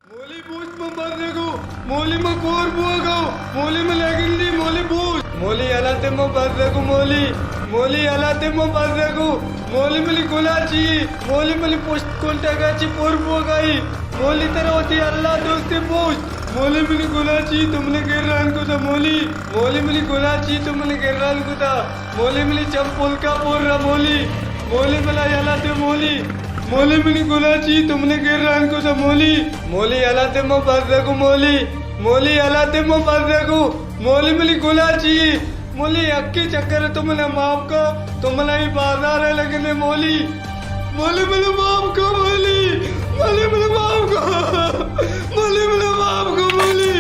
مولی بوشت من برگو، مولی من کور بوگو، مولی من لگندی، مولی بوشت۔ مولی یلا تے من برگو، مولی، مولی یلا تے من برگو، مولی منی گلا چی، مولی منی پشت کنٹگا چی پر بوگائی، مولی ترا وتی اللہ دوستی بوشت۔ مولی منی گلا چی تو منا گران کتا مولی، مولی منی گلا چی تو منا گران کتا۔ مولی منی چم پلکا پر را مولی، مولی منا یلا تے مولی، مولی منی گلا چی تو منا گران کتا مولی، مولی یلا تے من برگو مولی، مولی یلا تے من برگو، مولی منی گلا چی، مولی یکی چکر تو منا معاف کا، تو منا ای بازار لگنے مولی۔ مولی منا معاف کا مولی، مولی منا معاف کا، مولی منا معاف کا مولی،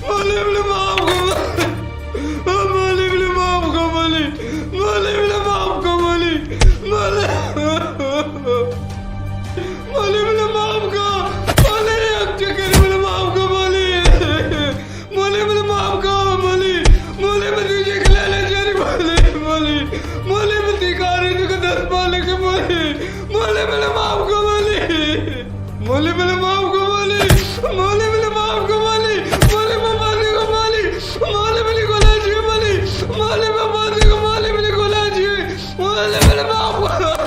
مولی منا معاف کا۔ مولی منا معاف کا مولی، مولی منا معاف کا مولی، مولی، مولی منا معاف کا، مولی یک چکر منا معاف کا مولی۔ مولی منا معاف کا مولی، مولی من تئی شکل ءَ نہ چاری مولی، مولی، مولی من تئی کاری تو کہ دست مالک مولی، مولی منا معاف کا مولی، مولی منا معاف کا مولی، مولی منا معاف کا مولی، مولی من بازی کا مولی، مولی منی گلا چی مولی، مولی من بازی کا مولی منی گلا چی۔ مولی منا معاف کا۔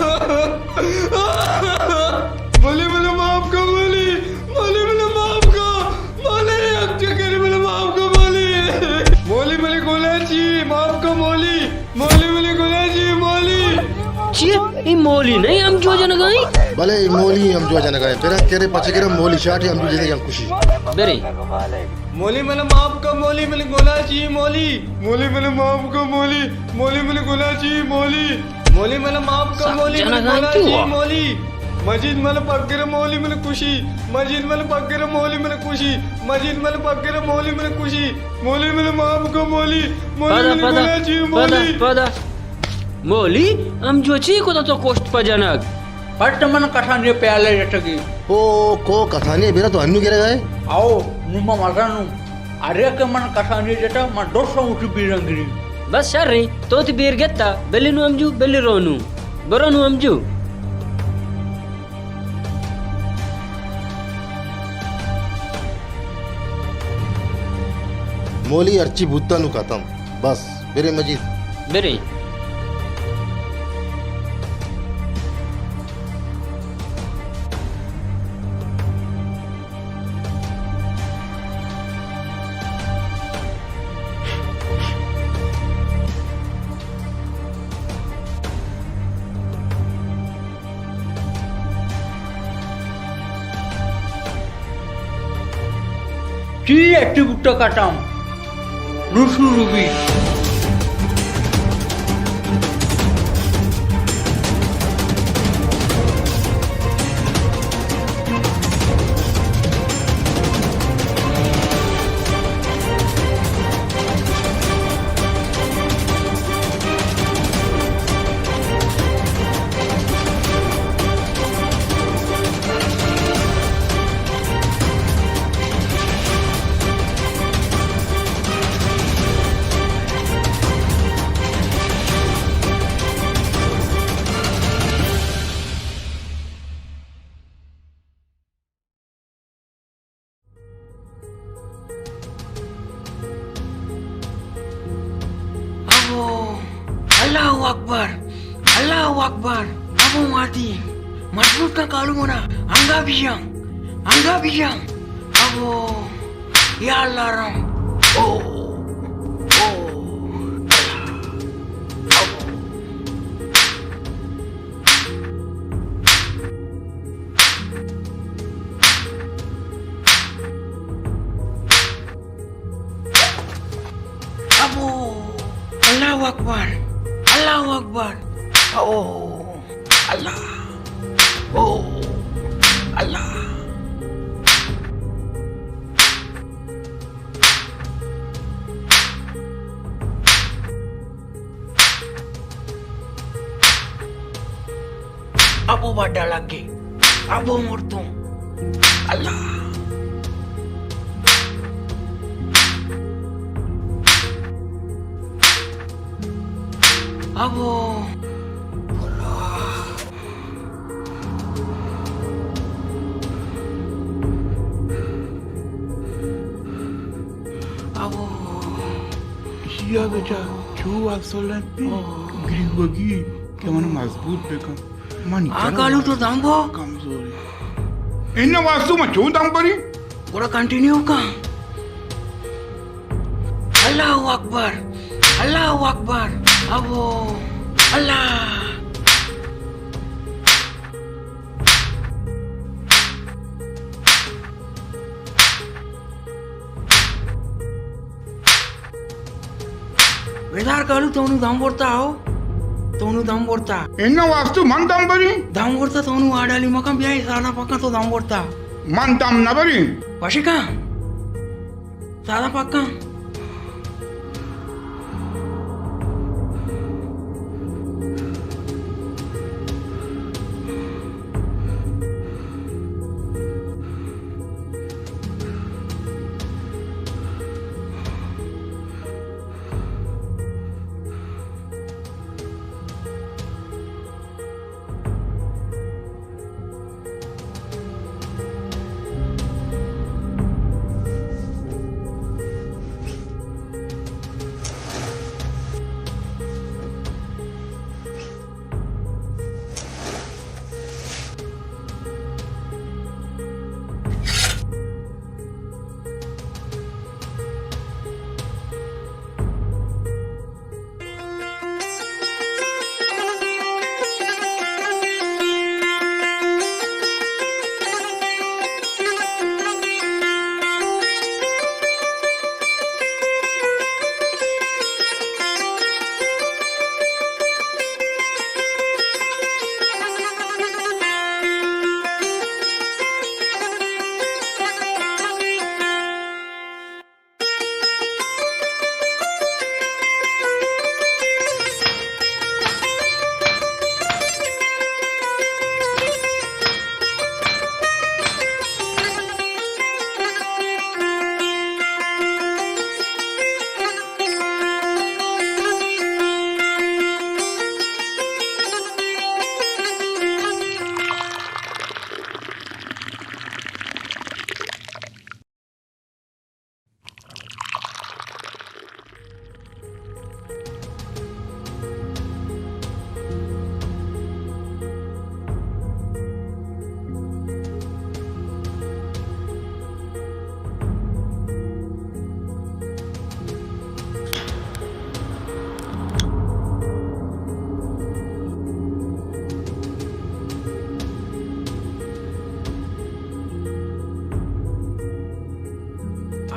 مولی منا معاف کا مولی۔ مولی منا معاف کا۔ مولی یک چکر منا معاف کا مولی۔ مولی منی گلا چی معاف کا مولی۔ مولی منی گلا چی مولی۔ چی؟ اے مولی نہیں ہم جو جنگائیں؟ بلے اے مولی ہم جو جنگائیں۔ پھر کرے پچے کرے مولی شاٹی ہم جو جنگائیں کشی۔ برے۔ مولی منا معاف کا مولی، منی گلا چی مولی۔ مولی منا معاف کا مولی، مولی منی گلا چی مولی۔ مولی منا معاف کا مولی، منی گلا چی مولی۔ مجید منا پگر مولی، منی کشی۔ مجید منا پگر مولی، منی کشی۔ مجید منا پگر مولی، منی کشی۔ مولی منا معاف کا مولی، مولی منی گلا چی مولی۔ پدا، پدا۔ مولی، ہم جو چی کتا تو کشت پہ جنگ؟ پٹ من کسانی پیالہ جتگی۔ او، کو کسانی بیرا تو انو گرگائے؟ آؤ، نو ما مزنو۔ ارے کہ من کسانی جتا، من درساں وتی بیران گری۔ بس شر ایں، تو وتی بیر گتا، بلی نو ہمجو، بلی رو نو۔ برو نو ہمجو۔ مولی ہرچی بوتا نو ختم۔ بس، برے مجید۔ برے۔ چی اٹی بوٹا کٹام؟ نو شروع بی۔ ابو، اللہ اکبر، اللہ اکبر۔ ابو ماتی، مضبوط کا کالو منا، انگا بیاں، انگا بیاں۔ ابو، یا اللہ رحم۔ او، او، اللہ۔ ابو۔ ابو، اللہ اکبر، اللہ اکبر۔ او، اللہ۔ او، اللہ۔ ابو بڈا لگے، ابو مرتوں۔ اللہ۔ ابو۔ اللہ۔ چا، چا، چو اصلاً گریوگی کہ من مضبوط بکن۔ من آ کالو تو دم بو۔ کمزوری۔ اناں واستو من چون دم بری؟ گڑا کنٹینیو کن۔ اللہ اکبر، اللہ اکبر، ابو، اللہ۔ بیدار کالو، تو نوں دم برتا ہو، تو نوں دم برتا۔ اناں واستو من دم بریں؟ دم برتا، تو نوں آڈالی مکن، بیا اے سادہ پکا تو دم برتا۔ من دم نہ بریں۔ وشکا، سادہ پکا۔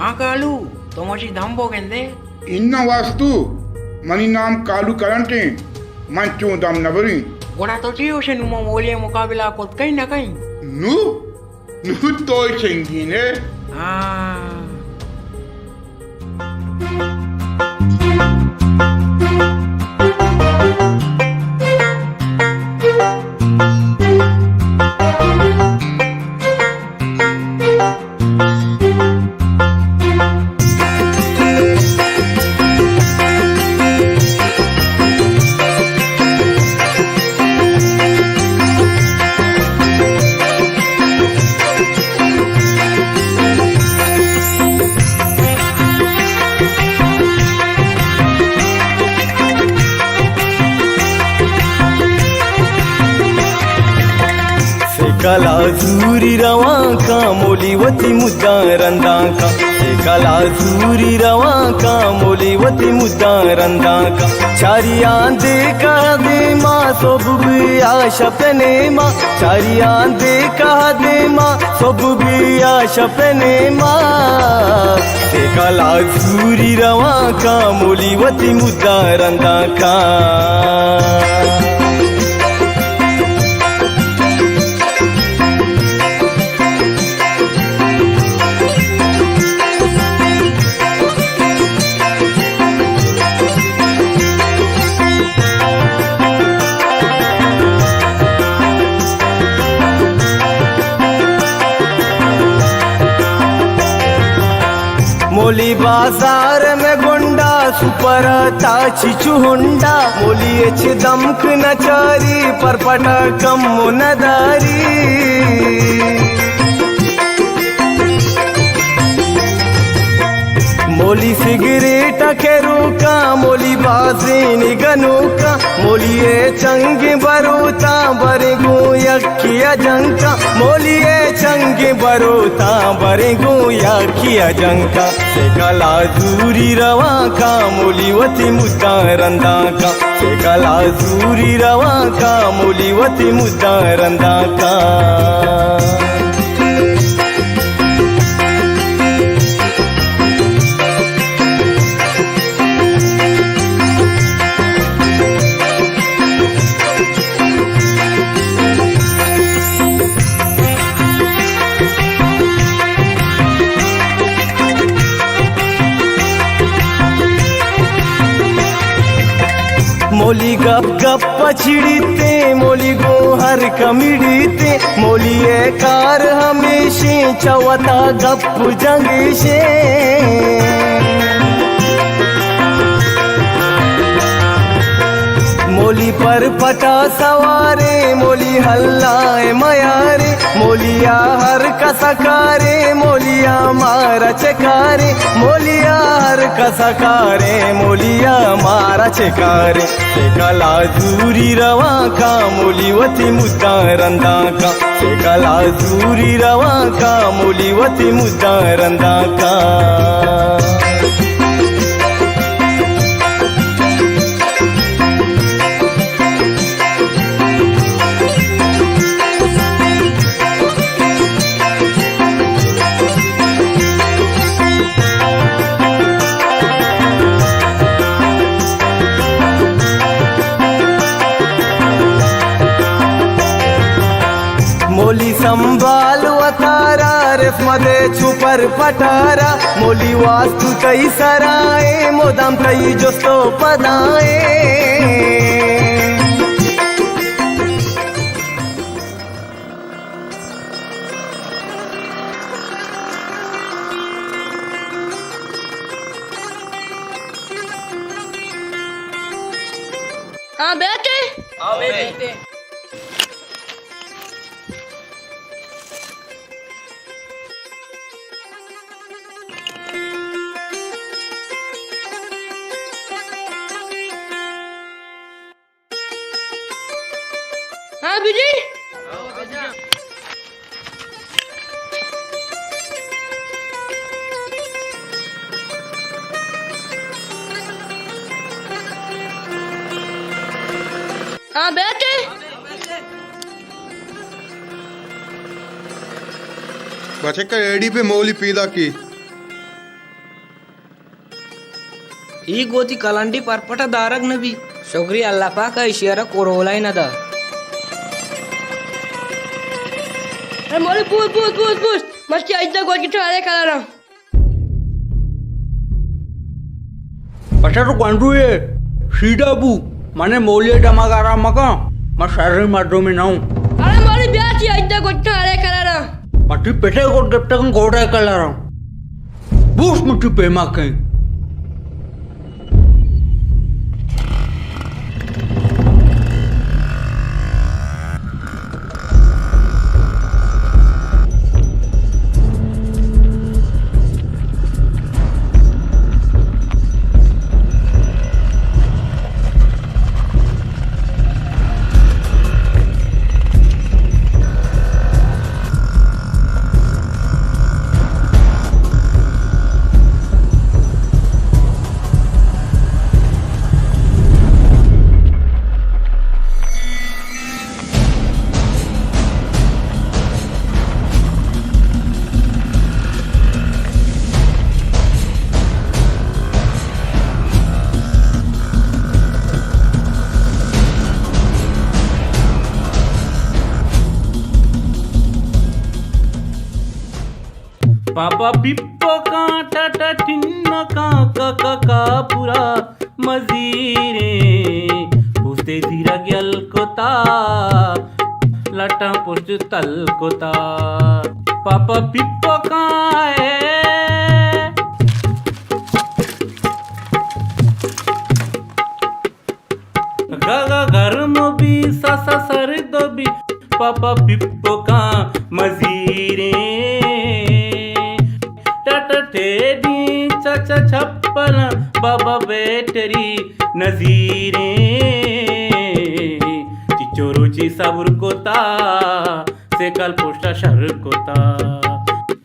ہاں کالو، تو مچی دم بو گندے؟ اناں واستو، منی نام کالو کرنٹ ایں، من چوں دم نہ بریں۔ گڑا تو چی گوشے، نوں ما مولی مقابلہ کت کئیں نہ کئیں؟ نوں؟ نوں تو سنگین ئے۔ ہاں۔ سیکل ءَ زوری روان کاں، مولی وتی مداں رندان کاں۔ سیکل ءَ زوری روان کاں، مولی وتی مداں رندان کاں۔ چاریاں دیکا دیما، سہب بی یا شپ نیما۔ چاریاں دیکا دیما، سہب بی یا شپ نیما۔ سیکل ءَ زوری روان کاں، مولی وتی مداں رندان کاں۔ مولی بازار میں گنڈا، سپر تاچی چو ہنڈا۔ مولی اچ دمک نہ چاری، پر پٹا کم نہ داری۔ مولی سگریٹ ءَ کہ روکاں، مولی بازین گنوکاں، مولی ءِ چنگ بروتاں، برے گوں یکی ءَ جنکاں، مولی ءِ چنگ بروتاں، برے گوں یکی ءَ جنکاں۔ سیکل ءَ زوری روانکاں، مولی وتی مداں رندانکاں، سیکل ءَ زوری روانکاں، مولی وتی مداں رندانکاں۔ مولی گپ گپ ءَ چڑیتیں، مولی گوں ہر کمیڑیتیں، مولی ءِ کار ہمیشیں چہ وتا گپ جنگیشیں۔ مولی پر پٹا سواریں، مولی ہلائیں میاریں، مولیا ہر کس کاریں، مولیا مارا چکاریں، مولیا ہر کس کاریں، مولیا مارا چکاریں۔ سیکل ءَ زوری روانکاں، مولی وتی مداں رندانکاں۔ سیکل ءَ زوری روانکاں، مولی وتی مداں رندانکاں۔ مولی سنبھال وتارا، رسمت چو پر پٹارا، مولی واستو تئی سرائیں، مدام تئی جست و پدائیں۔ ہاں، بیٹے۔ ہاں، بیٹے۔ ہاں بجی۔ ہاں بیٹے۔ بچکا ایڈی پہ مولی پیدا کی۔ ای گوتی کلنڈی پرپٹا دارگ نبی۔ شگری اللہ پاک ءَ ایشی ءَ را کورولائے نہ دا۔ اے مولی بوز، بوز، بوز، بوز۔ مشتی ایدا گوتی ٹھارے کلاراں۔ پٹا تو گونڈو ئے، سیدھا بو۔ منے مولی ءِ دمگ ءَ را مکن، من شریں مردمے نہ اوں۔ ارے مولی بیا چی ایدا گوتی ٹھارے کلاراں۔ مٹی پٹے گوٹ گپتگاں گوڑے کلاراں۔ بوش مٹی پیما کئیں۔ پاپا پپو کاں ٹا ٹا ٹنو کاں کا کا کا پورا مزیریں، پوستے زیرگ یل کتا، لٹاں پشت تل کتا۔ پاپا پپو کاں اے۔ گاگا گرم بی، ساسا سرد بی، پاپا پپو کاں مزیریں۔ ٹٹ ٹیڈی چچ چپلاں بابا بیٹری نزیریں، چچو روچی صبر کتا، سیکل پشتا شر کتا۔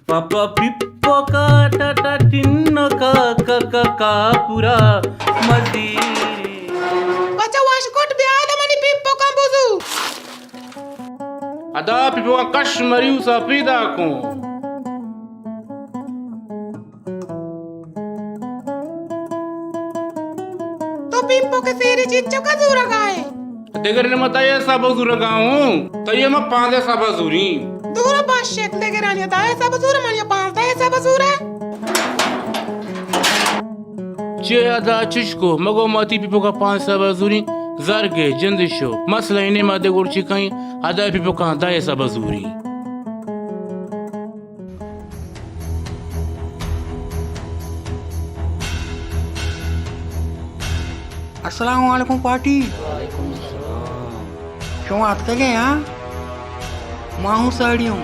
پاپا پیپو کا ٹا ٹا ٹن کا کا کا کا پورا مزیریں۔ بچا وش کٹ بیا دا منی پیپو کا بزو۔ ادا پیپوکاں کش مریوسا پیدا کن۔ تو پیپوک سیری چیچو کا زورگا ئے؟ دگر نے متا یہ سب زورگا ہوں، تو یہ ما پاندے سب زوری۔ دورا پاس شیک دگرانی ادا یہ سب زور، منی پاندے سب زور۔ چے ادا چشکو، مگو ماتی پیپوکا پانچ سبا زوری، زرگے جند شو۔ مسئلہ انے ما دے گڑ چی کئیں، ادا پیپوکا دائے سبا زوری۔ السلام علیکم پارٹی۔ وعلیکم السلام۔ شما اتکگے ہاں؟ ما ہوں ساڑی ہوں۔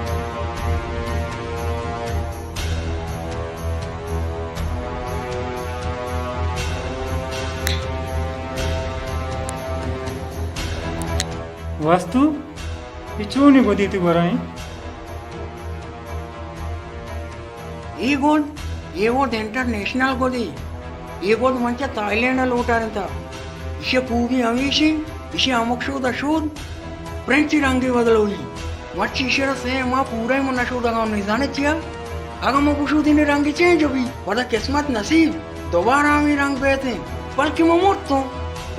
واستو، اے چونیں گدے تو گورا ایں؟ اے گد، اے گد انٹرنیشنل گدے۔ اے گد من چہ تھائی لینڈ ءَ لوٹارینتگ۔ ایشی ءِ خوبی ہمیش انت، ایشی ءِ ہمک شود ءَ شود پرنچی رنگے بدلوئی۔ مرچی ایشی ءَ را سے ماہ پورا من نہ شودگاں، نزانے چیا؟ اگاں من بشودین رنگے چینج بی، پدا قسمت نصیب دوبارہ ہمے رنگ بیت انت، بلکہ من مرتوں۔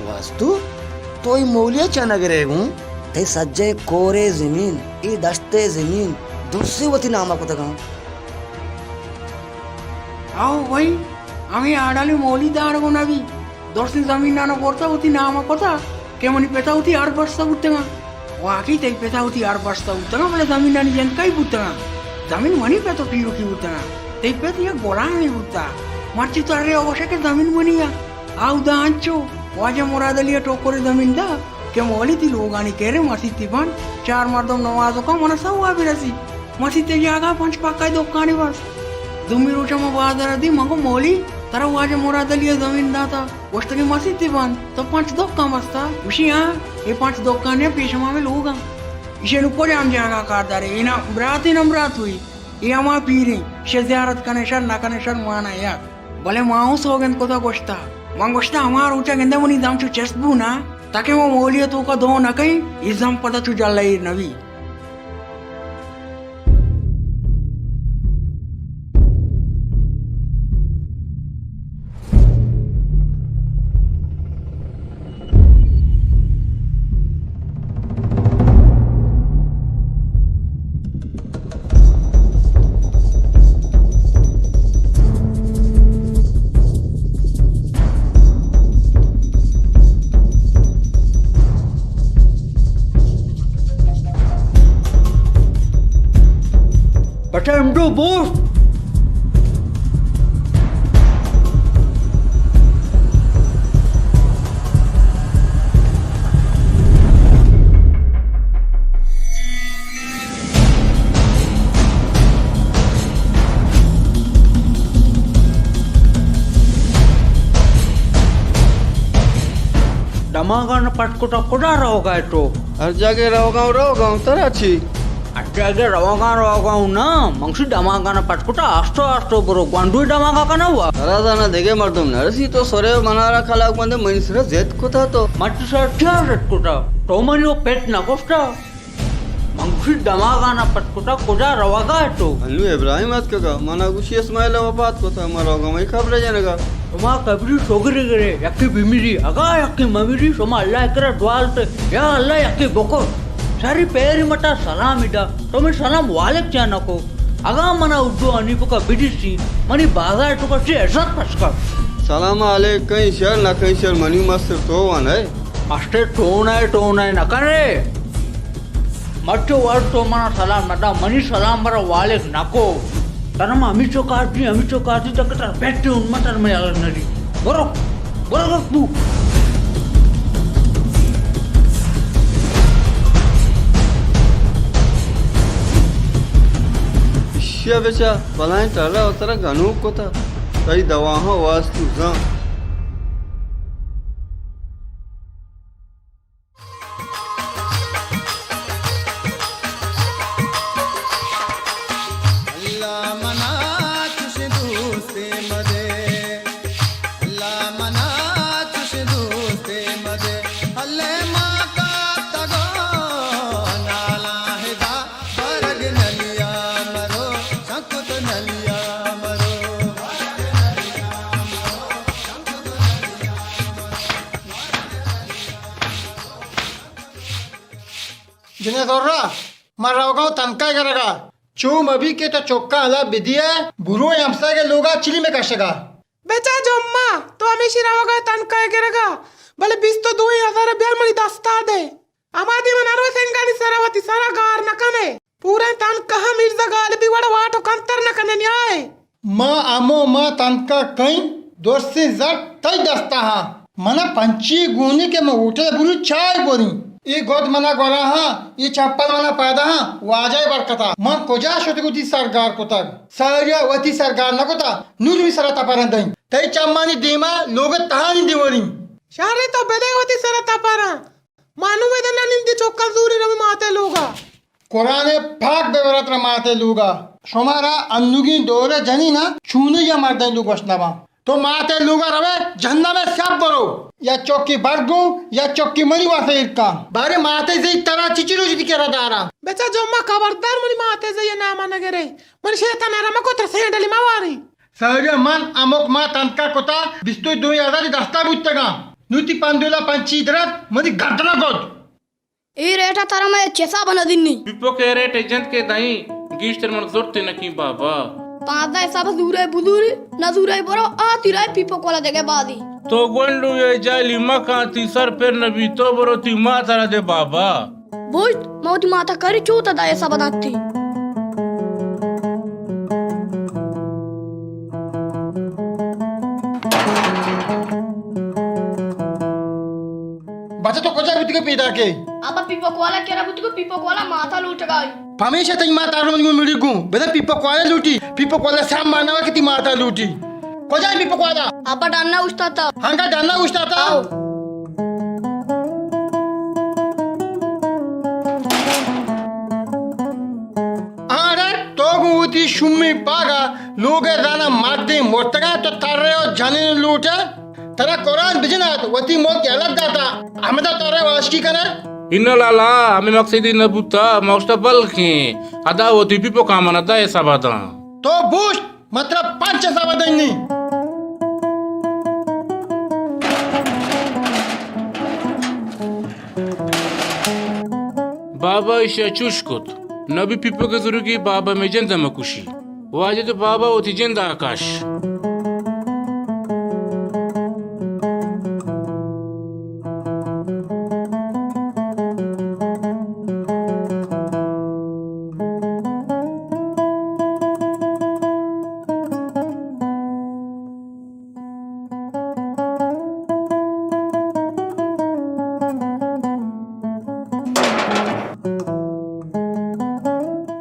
واستو، تو اے مولیا چا نہ گرے گوں؟ تئی سجہ کورے زمین، اے دشتے زمین، درسے وتی نام ءَ کتگاں۔ آؤ بھائی، ہمے آڈالی مولی دار گوں نبی۔ درسیں زمیناں برتا وتی نام ءَ کتا کہ منی پتا وتی ہر بستہ بوتگاں۔ واقعی تئی پتا وتی ہر بستہ بوتگاں، بلے زمینانی جند کئی بوتگاں؟ زمین منی پت ءُ پیرکی بوتگاں۔ تئی پت یک غلامے بوتا۔ مرچی تو ارے گوشے کہ زمین منی ءَ۔ آ اودا انچو واجہ مراد علی ءَ ٹوکرے زمین دا کہ مولی تئی لوگانی کرے مسیتے بند، چار مردم نماز ءَ کن، منا ثوابے رسی۔ مسیت ءِ جاگہ پنچ پکا دکانے بس۔ دومی روچ ءَ من بازار ءَ دی، من گو مولی، ترا واجہ مراد علی ءَ زمین داتا، گوشتگی مسیت ءِ بند، تو پنچ دکان بستا؟ گوشی ہاں، اے پنچ دکان ءَ پیش ما ہمے لوگاں۔ ایشی نو کجام جاگہ کار دارے؟ اے نا برات، اے نا برات ہوئی، اے ہما پیریں، ایشی زیارت کنے شر، نہ کنے شر، مانا یک۔ بلے ما اوں سوگند کتا گوشتا۔ من گوشتا ہما روچا گندے منی دم چو چست بو نا، تاکہ من مولی ءِ توکا دو نہ کئیں، اے زم پدا چو جلہ ایر نبی۔ بچا امڈو بوشت۔ دماغاں پٹ کتا کجا روگا ئے تو؟ ہر جاگہ روگا اوں، روگا اوں، ترا چی؟ ہر جاگہ روگا، روگا اوں نا، من گوشی دماغاں پٹ کتا آستو آستو برو، گونڈوی دماغا کنا وا۔ ترا زانا دگہ مردم نرسی، تو سرے منارا کلاک بندے منی سرا زد کتا تو۔ من تئی سرا چیا زد کتا؟ تو منی و پت نہ کشتا؟ من گوشی دماغانا پٹ کتا، کجا روگا ئے تو؟ انو ابراہیم اتکگا، منا گوشی اسماعیل وفات کتا، ما روگا مئی قبر جنگا۔ شما قبری شگر گرے، یکی بمیری، اگا یکی ممیری، شما اللہ کرا دوالتے، یا اللہ یکی بکو۔ سری پیری مٹا سلامی دا، تو من سلام وعلیک چا نکو۔ اگا منا اردو حنیف کا بدیسی، منی بازار تو کا چی عزت پس کر۔ سلام علیک کئی شر نہ کئی شر، منی مستر تو وان ہے۔ مستر تو نہ، تو نہ نہ کرے۔ مرچو وڑ تو منا سلام نہ دا، منی سلام برا وعلیک نکو۔ ترا ما ہمیچو کارتی، ہمیچو کارتی تک تر بیٹھے ہوں، من تر میں الگ نری۔ برو، برو گپ بو۔ ایشیا بچا بلائیں ٹرا و ترا گنوک کتا۔ تئی دواہاں واستو زان۔ اللہ منا چش دوستے مدے، اللہ منا چش دوستے مدے، اللہ ما کاتگو نالاں ہدا برگ نلیا مرو، سکت نلیا مرو۔ جنیں زورا، من روگاں تنکا گرگا۔ چو مبی کہ تو چکا ہلا بدیے، برو ہمساگے لوگا چلی میں کشگا۔ بچا جمعہ، تو ہمیشی روگا تنکا گرگا، بلے بیست و دوئیں ہزار بیار منی دستا دے۔ ہما دیما نرو سنگانی سرا وتی سرا گار نکنے۔ پوریں تنکہ مرزا غالبی وڑا واٹو کمتر نکنے نیائے۔ ما ہمو ما تنکہ کئیں، درسیں زر تئی دستا ہاں۔ منا پنچی گونی کہ من ہوٹل بری چائے بری۔ اے گد منا گورا ہاں، اے چپل منا پادا ہاں، واجہ برکتا۔ من کجا شتگ وتی سرگار کتگ؟ ساریا وتی سرگار نکتا، نور می سرا تپرن دئیں۔ تئی چمانی دیما لوگ تہانی دیوری۔ شہر تو بدے وتی سرا تپرن۔ ما نوں ادا نہ نندی چکاں زوری روی ماتے لوگا۔ قرآن پاک بہ برا ترا ماتے لوگا۔ شمارا انوگیں دور جنینا چونی یا مردین لوگ وش نبا۔ تو ماتے لوگا روے جہنم سیاب برو۔ یا چکی برگو یا چکی منی واسے ارکا۔ بارے ماتے زی ترا چچی روچ دی کرا دارا۔ بچا جو ما خبردار منی ماتے زی ناما نگرے۔ من شیطان ارا مکو تر سینڈلی مواری۔ سہریا من ہمک ماہ تنکا کتا، بیست و دوئیں ہزاری دستا بوتگاں۔ نوں تی پندولا پنچی درت منی گردنا گد۔ اے ریٹا ترا مئے چسا بنا دنی۔ پیپک اے ریٹ جنت کے دائیں، گیشتر من زرت نکیں بابا۔ پانزدہ حساب زورے بزوری، نہ زورے برو، آ تی رائے پیپک والا دگہ بازی۔ تو گونڈو اے جالی مکان، تی سر پر نبی، تو برو تی ماتا را دے بابا۔ بوشت، ما وتی ماتا کری چوتا دائے سبا داتی۔ بچہ تو کجا بوتگے پیداکے؟ آپا پیپک والا کرا بوتگو، پیپک والا ماتا لوٹگائی۔ پمیشا تئی ماتا رو منی مڑی گوں، بدا پیپک والا لوٹی، پیپک والا سام مانوا کہ تی ماتا لوٹی۔ کجا ایں پیپک والا؟ آپا ڈنّا اوشتاتا۔ ہنگا ڈنّا اوشتاتا؟ آؤ۔ آڑے تو گوں وتی شومیں پاگا لوگ ءِ زانا مردیں مرتگاں، تو ترے و جنین لوٹے۔ ترا قرآن بجنات، وتی ملک یلہ داتا، ہمدا ترے واشکی کنے۔ اناں لالا، ہمے مقصدی نہ بوتا، ما اوشتا بلکیں ادا وتی پیپکاں من ادا حسابا داں۔ تو بوشت، من ترا پنچ حساب ءَ دئینی۔ بابا ایشی ءَ چوش کت، نبی پیپک ءِ زورگی بابا مئے جند ءَ مہ کشی۔ واجہ تو بابا وتی جند ءَ کش۔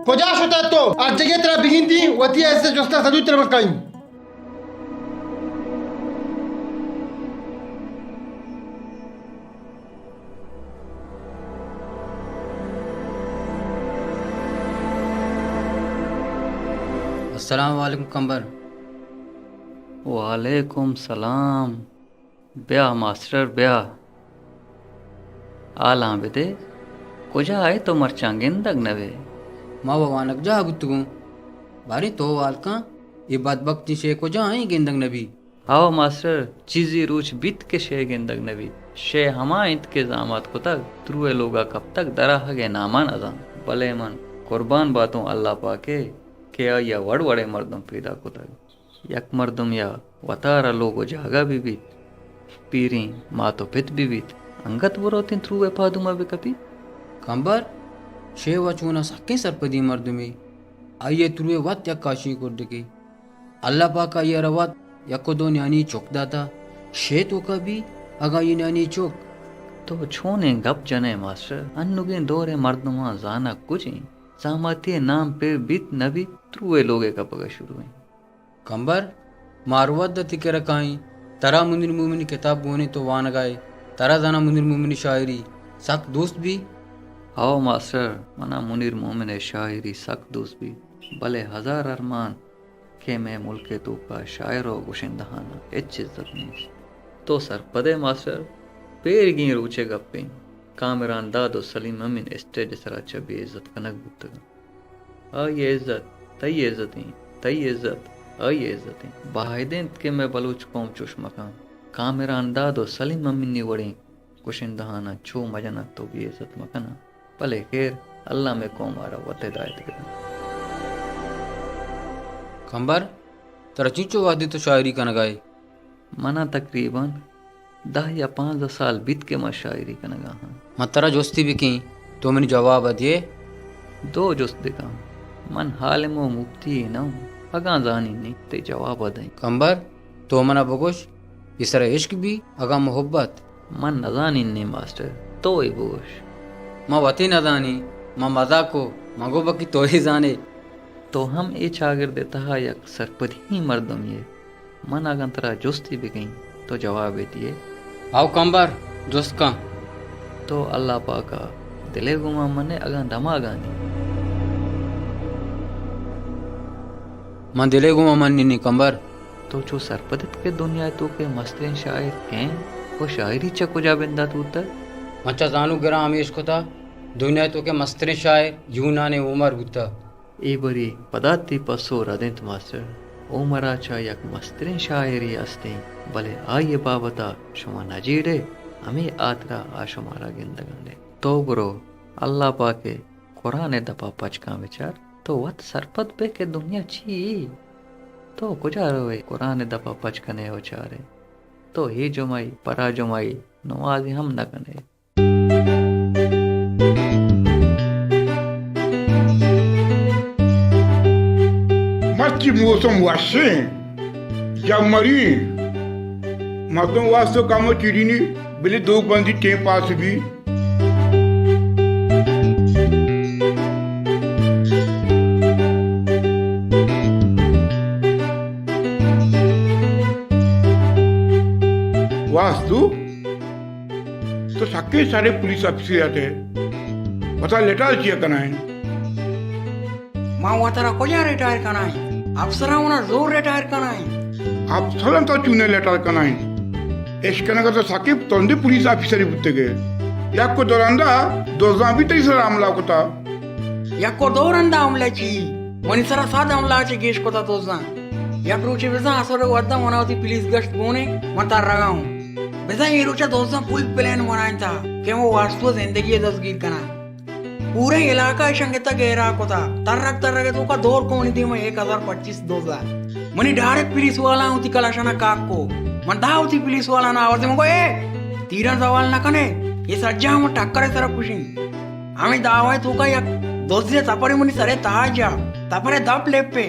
کجا شتا تو؟ ہر جگہ ترا بگندی، وتی عزت جستا سدو ترا بکائی۔ السلام علیکم کمبر۔ وعلیکم سلام۔ بیا ماسٹر، بیا۔ حالاں بدے، کجا ئے تو مرچاں گندگ نہ بئے؟ ما وانگجاہ بوتگوں۔ باریں تو حال کن، اے بدبختیں شے کجا ایں گندگ نہ بی؟ ہئو ماسٹر، چیزے روچ بیت کہ شے گندگ نہ بیت۔ شے ہما انت کہ زامات کتگ، تروئے لوگا کپتگ، دراہگئے ناما نزانت۔ بلے من قربان باتوں اللہ پاکئے کہ آئیا وڑ وڑیں مردم پیدا کتگ۔ یک مردمے ءَ وتارا لوگ ءُ جاگہ بہ بیت، پیریں مات ءُ پت بہ بیت، انگت بروتیں تروئے پادوما بہ کپیت۔ کمبر، شے وا چوناں سکیں سرپدیں مردمے، آئی ءِ تروئے وت یک کاشیں کڈکے۔ اللہ پاک آئی ءَ را وت یک ءُ دو نیانی چک داتا، شے توکا بی اگاں آئی نیانی چک۔ تو چونیں گپ جنئے ماسٹر؟ انوگیں دور ءِ مردماں زانگ کج انت؟ زاماتی ءِ نام پر بیت نہ بیت، تروئے لوگ ءِ کپگ ءَ شروع انت۔ کمبر، ما ہر وھد ءَ تئی کرا کائیں۔ ترا منیر مومن ءِ کتاب گون اِنت، تو وانگ ءَ ئے۔ ترا زاناں منیر مومن ءِ شاعری سک دوست بی؟ ہو ماسٹر، منا منیر مومن ءِ شاعری سک دوست بی، بلے ہزار ارمان کہ مئے ملک ءِ توکا شاعر ءُ گشندہاناں ہچ عزت نیست۔ تو سرپد ئے ماسٹر، پیرگیں روچ ءِ گپ اِنت، کامران داد ءُ سلیم امین اسٹیج ءِ سرا چہ بے عزت کنگ بوتگ اَنت۔ آئی ءِ عزت تئی عزت اِنت، تئی عزت آئی ءِ عزت اِنت۔ باید اِنت کہ مئے بلوچ قوم چوش مہ کنت۔ کامران داد ءُ سلیم امینی وڑیں گشندہاناں چو مجن اَنت ءُ بے عزت مہ کن اَنت۔ بلے خیر، اللہ مئے قوم ءَ را وت ہدایت بدنت۔ کمبر، ترا چنچو وھد اِنت تو شاعری کنگ ءَ ئے؟ منا تقریباً دہ یا پانزدہ سال بیت کہ من شاعری کنگ ءَ آں۔ من ترا جستے بکیں، تو منی جواب ءَ دئے؟ دو جست بکن۔ من عالم ءُ مفتی نہ آں، اگاں زانیں نی تئی جواب ءَ دئیں۔ کمبر، تو منا بگوش، پیسر ءَ عشق بی اگاں محبت؟ من نزانیں نی ماسٹر، تو ئے بگوش۔ من وت ئے نزانیں، من مزاک کو، من گو بکی تو ئے زانے۔ تو ہم اے چاگرد ءِ تہا یک سرپدیں مردمے ئے۔ من اگاں ترا جستے بکیں، تو جوابے دیئے۔ ہئو کمبر، جست کن۔ تو اللہ پاک ءَ دل ءِ گوما منئے اگاں دماگ ءَ نی؟ من دل ءِ گوما منیں نی کمبر۔ تو چو سرپد ات کہ دنیا ءِ توک ءَ مستریں شاعر کئے اِنت ءُ شاعری چہ کجا بندات بوتگ؟ من چہ زانوک گراں ہمے اشکتہ، دنیا ءِ توک ءَ مستریں شاعر یونان ءِ ہومر بوتہ۔ اے بری پدا تئی پسو رد اِنت ماسٹر۔ ہومر ءَ چہ یک مستریں شاعرے است اِنت، بلے آئی ءِ بابت ءَ شما نہ جیڑ ئے، ہمے ہاترا آ شمارا گندگ ءَ نئیت۔ تو برو، اللہ پاک ءِ قرآن ءِ دپ ءَ پچ کن بچار، تو وت سرپد بئے کہ دنیا چی اِنت۔ تو کجا روئے قرآن ءِ دپ ءَ پچ کن ئے ءُ چار ئے؟ تو اے جمعہ ئے، پرا جمعہ ئے، نمازے ہم نہ کن ئے۔ مرچی موسم وشیں، جمری، مردم واسطہ کم چیڑینی، بلے دو بندی ٹیم پاس بی۔ واسطو تو سکیں ساڑے پولیس آفیسر ات ئے، وتا لٹال چیا کنائیں؟ ما وترا کجا ریٹائر کنائیں؟ افسراں منا زور ریٹائر کنائیں۔ افسراں تو چونے لٹال کنائیں؟ اش کنگا تو سکیں تندے پولیس آفیسرے بوتگے۔ یک و دو رندا دزاں بھی تئی سرا حملہ کتا۔ یک و دو رندا حملہ چی؟ منی سرا صد حملہ چہ گیش کتا دزاں۔ یک روچے بزاں اسر ودا منا وتی پولیس گشت گونے، من ترگا اوں۔ بزاں اے روچا دزاں فل پلان بنائینتا کہ من واسطو زندگی دزگیر کناں۔ پورے علاقہ اشاں گتا گھیرا کتا۔ ترگ ترگ توکا دور کونی دیما ایک ہزار پچیس دزا۔ منی ڈائریکٹ پولیس والا وتی کلاشانا کاک کو۔ من دا وتی پولیس والا نا آوازے من گو، اے تیران سوال نہ کنے، اے سجا ہم ٹکر سرا کشیں۔ ہمے دعوی توکا یک دزے تپرے منی سرے تاجا، تپرے دپ لیپے۔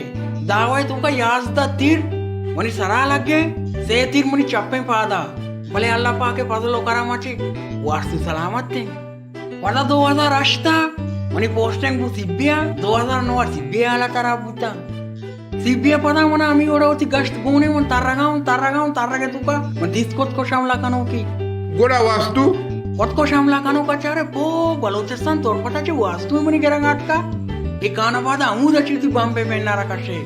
دعوی توکا یازدہ تیر منی سرا لگے، سے تیر منی چپیں پادا۔ بلے اللہ پاک فضل و کرم چی واسطو سلامت ایں۔ پدا دو ہزار ہشت ء منی پوسٹنگ بو سی بی ء، دو ہزار نو ء سی بی ء حالت خراب بوتا۔ سی بی ء پدا منا ہمی وڑا وتی گشت گونے، من ترگا اوں، ترگا اوں، ترگ ء توکا من دیست کت کش حملہ کنوکی۔ گڑا واسطو؟ کت کش حملہ کنوکا چارے پو بلوچستان تربت ء چہ واسطو منی گرگ آتکا۔ اے کان آباد ء ہمود ء چہ وتی بمب ء بنر ء کشے۔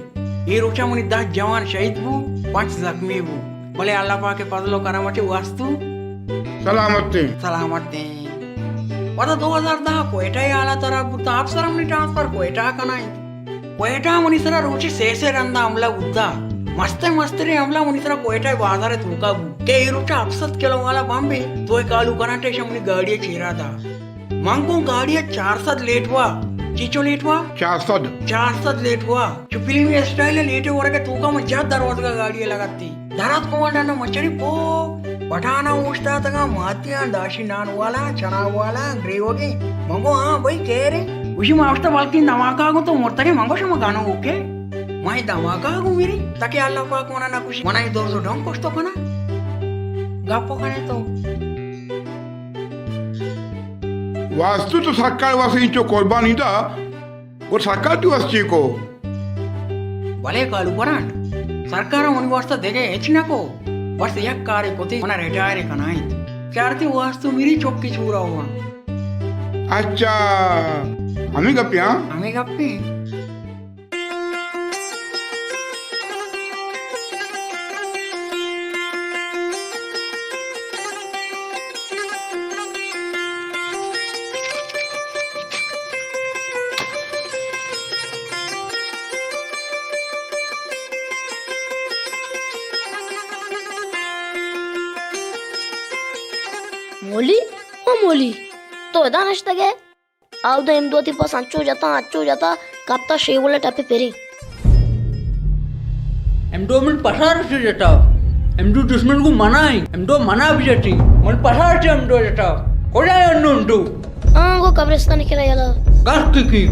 اے روچا منی دہ جوان شہید بو، پنچ زخمی بو۔ بلے اللہ پاک فضل و کرم ء چہ واسطو سلامت ایں۔ سلامت ایں۔ پدا دو ہزار دہ کوئٹہ ء حالت خراب بوتا، افسر منی ٹرانسفر کوئٹہ کنائیں۔ کوئٹہ منی سرا روچے سے سے رندا حملہ بوتا۔ مستر مستریں حملہ منی سرا کوئٹہ بازار توکا بو کہ اے روچا ہفت سد کلو والا بمبے تو کالو کناٹے شا منی گاڑی چیرا دا۔ من گوں گاڑی ء چار سد لیٹ وا۔ چیچو لیٹ وا؟ چار سد۔ چار سد لیٹ وا۔ چو فلمی اسٹائل ء لیٹ ء ورگ ء توکا من جہت دروازگا گاڑی ء لگتی۔ درات کمانڈر نہ مچری پو پٹھانا اوشتاتگا ماتیاں داشی نان والا، چنا والا، گریوگی۔ من گو ہاں بھائی کہہ رہے۔ وشی ما اوشتا بلکیں دھماکہ گو تو مرتگے۔ من گو شما گانو اوکے۔ مائی دھماکہ گو میری تاکہ اللہ پاک منا نہ کشی۔ منا یہ دور سو ڈھنگ کشتو کنا۔ گپ کنے تو۔ واسطو تو سرکار واسطے انچو قربانی دا، گڑا سرکار تو واسطے کو؟ بلے کالو برانڈ، سرکار ءَ منی واسطہ دگہ ہچ نہ کو، بس یک کارے کتی، منا ریٹائر کنائینت۔ چارتی واسطہ میری چکی چورا ہوا۔ اچھا، ہمے گپے ہاں؟ ہمے گپے۔ مولی، او مولی، تو ادا نشتگ ئے؟ آودا امدو وتی پس انچو جتا، انچو جتا، کپتا شیول ءِ ٹپے پریں۔ امدو من پسار چہ جتا۔ امدو دشمن گوں منا ایں۔ امدو منا بجتی۔ من پسار چہ امدو جتا۔ کجا ایں انوں امدو؟ آں، گوں قبرستان ءِ کرا یلا۔ گس کی کی۔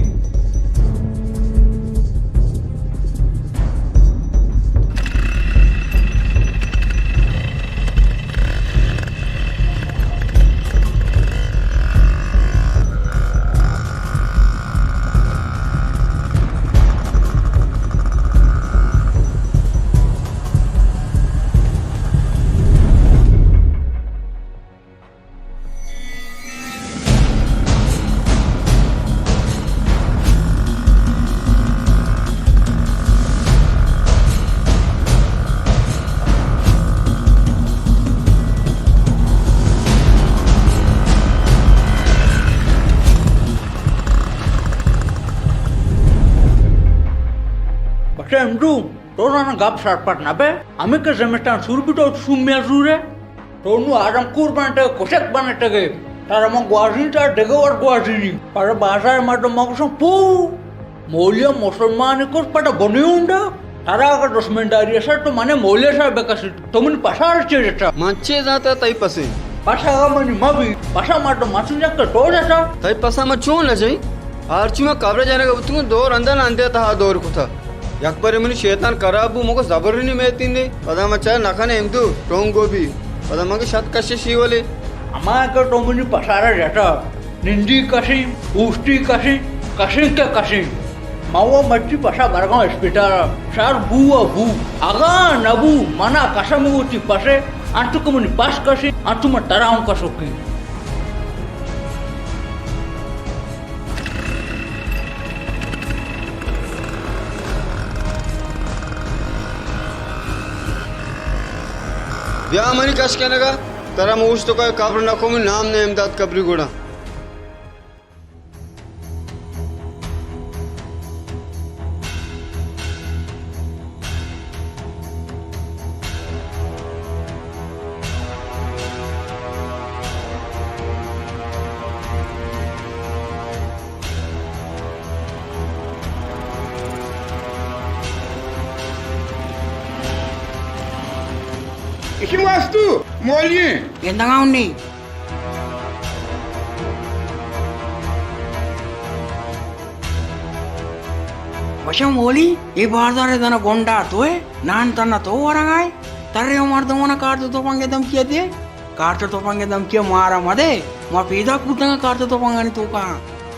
بچہ امدو، تو زاناں گپ سرپد نہ بئے، ہمے کہ زمستان سور بیت تو شومیا زورئے۔ تو نوں آدم کور بنتگ، کشک بنتگ ئے۔ ترا من گوازینتا، دگہ وڑ گوازینی۔ پدا بازار ءِ مردم من گوشاں، پو! مولیا مسلمانے کشت، پدا بنی ہونڈا۔ ترا اگاں دشمنداری است تو منے مولیا سرا بکشیت۔ تو منی پسا چے جتا؟ من چے زانتا تئی پسے؟ پس اگاں منی مہ بی، پسا مردم مہ سمجھا کہ تو جتا۔ تئی پسا من چون نہ جئیں؟ ہرچی من قبر جنگ بوتگوں، دور اندن اندے تہا دور کتا۔ یک برے منی شیطان خراب بو، مگو زبرنی میتین نے۔ پدا من چار نکن امدو ٹونگو بی۔ پدا من کہ شت کششی ولے۔ ہما کہ تو منی پسارا جتا، نندی کشیں، اوشتی کشیں، کشیں کہ کشیں۔ ما و مرچی پسا برگاں اسپتال، شر بو و بو۔ اگاں نبو، منا قسم وتی پسے، انچو کہ منی پس کشیں، انچو من ترا ہوں کشوکیں۔ بیا منی کش کنگا، ترا موشتوکا قبر نکو، منی نام نے امداد قبری گڑا۔ ایشی واستو مولی گندگا ہونی۔ بچا مولی، اے بازار ءِ دنا گونڈا توئے، نان تنا تو ورگائے، ترے و مردمانا کارت و تپنگ ءِ دمکی ءَ دے، کارت و تپنگ ءِ دمکی ءَ مارا مدے، ما پیداک بوتگاں کارت و تپنگانی توکا۔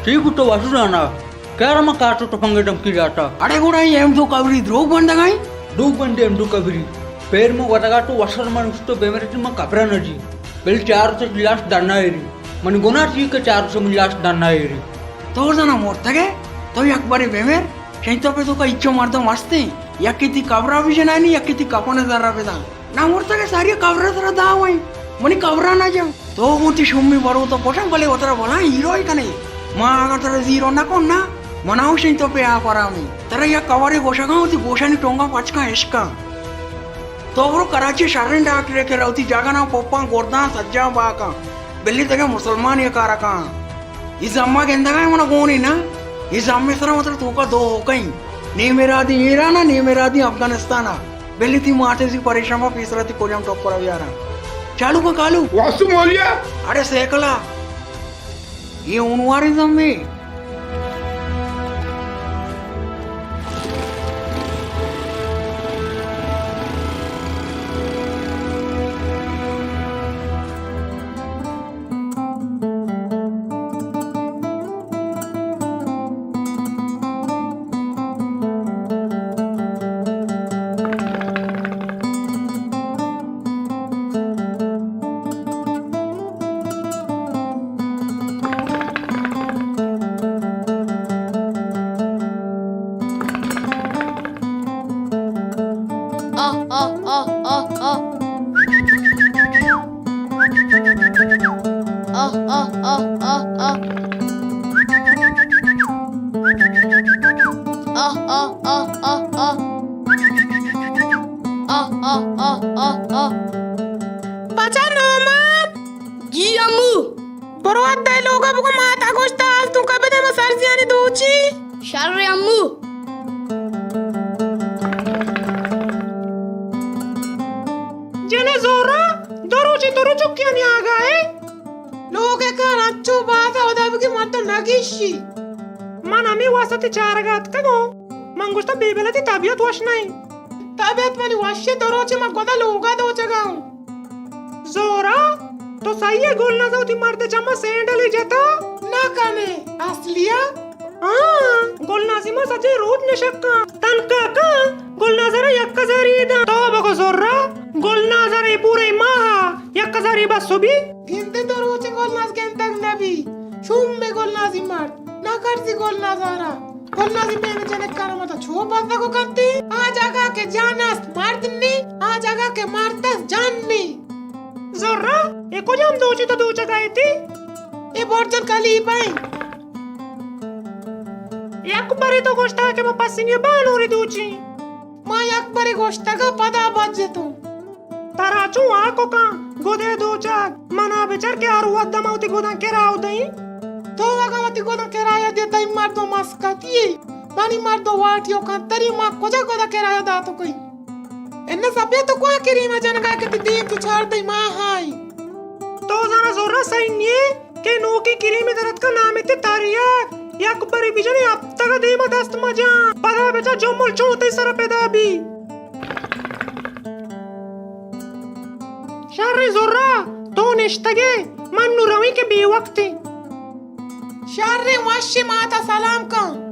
چی بوتو واسو زانا؟ کیا را ما کارت و تپنگ ءِ دمکی داتا؟ اڑے گڑا اے امدو قبری دروگ بندگائیں؟ دروگ بندے امدو قبری۔ پیر من وتگا تو وسر من اشتو بے مرتی من قبرا نہ جی۔ بل چار روچ لاش دنا ایری۔ من گناہ چی کہ چار روچ من لاش دنا ایری۔ تو زانا مرتگے؟ تو یک بارے بمر، شنی تو پہ تو کا اچو مردم ہستیں۔ یکی تی قبرا بھی جنانی، یکی تی کپن زرا بدان۔ نہ مرتگے ساری قبر سرا داویں۔ منی قبرا نہ جن۔ تو گوں تی شومی برو تو پوشن بلے وترا بلا ہیرو کنے۔ ما اگاں ترا زیرو نہ کن نا، منا ہوں شنی تو پہ آپ آرامی۔ ترا یک کورے گوشگاں وتی گوشانی ٹونگا پچکاں اشکاں۔ تو برو کراچی شریں ڈاکٹرے کہ روتی جاگہ نا پوپاں گرداں سجاں باکاں۔ بلی تگہ مسلمان یہ کارا کاں۔ یہ زما گندگا ہے منا گونی نا۔ یہ زمے سرا مطلب توکا دو ہوکیں۔ نیم ارادی ایران ءَ، نیم ارادی افغانستان ءَ۔ بلی تی ماتے زی پریشان با پیسرا تی کجام ٹکر بیارا۔ چالو کن کالو۔ واسو مولیا۔ اڑے سیکلا۔ یہ اونواریں زمے۔ آہ، آہ۔ آہ، آہ، آہ، آہ، آہ۔ آہ، آہ، آہ، آہ، آہ۔ بچا نومار۔ جی امو۔ برو ادے لوگا بگو ماتا گوشتا آلتون کا بدے ما سرزیانی دوچی۔ شر امو۔ جنے زورا، دو روچی تو رو چکیانی آگا ہے۔ لوگ ءِ کار انچو باز ءَ، ہدا بگی من تو نہ گیشی۔ من ہمے واسطہ تئی چارگ ءَ اتکگوں۔ من گوشتہ بے بلے تئی طبیعت وش نہ انت۔ طبیعت منی وش انت، دو روچے من گودا لوگ ءَ دوچگ ءَ اوں۔ زورا، تو سہی ءَ گلناز ءَ وتی مرد ءِ چم ءَ سینڈلے جتا؟ نہ کنے، اصلی ءَ؟ ہاں، گلنازی ما سجے روچ نشکاں۔ تنکا کاں، گلناز ءَ را یک ہزاری داں۔ تو بگو زورا، گلناز ءَ را اے پورے ماہ ءَ یک ہزاری بس بی؟ گندے دو روچ گلناز گندگ نہ بی۔ شوم میں گلنازی مرد، نہ کرزی گلناز ءَ را۔ گلنازی پیم جنک کارا متا چو بندگ و کنتی۔ آ جاگہ کہ جان است مرد نی، آ جاگہ کہ مرد است جان نی۔ زورا، اے کجام دوچی تو دوچگ ءَ اتئے؟ اے برجن کلیپہ انت۔ یک برے تو گوشتگ کہ ما پسنی بانورے دوچیں۔ ما یک برے گوشتگ ءَ پدا بجتوں۔ ترا چوں آکو کن گدے دوچگ؟ منا بچار کہ ہر وھد ءَ ما وتی گداں کرایہ دئیں۔ تو اگاں وتی گداں کرایہ دئے، تئی مردم مسکتی ئے، منی مردم واٹی و کنتری، ما کجا گداں کرایہ داتو کئی؟ انہ سپیا تو کواں کریم ءَ جنگا کہ تئی دیم تو چاردہ ماہ آئی۔ تو زانا زورا سہی نیے کہ نوکیں کریم در اتکا، نام تے تریاک، یک بری بجنے ہفتگ دیما دست مجان، پدا بچا جمل چون تئی سر پیدا بی۔ شر زورا، تو نشتگے، من نو رویں کہ بے وقت۔ شر وش، ماتا سلام کن۔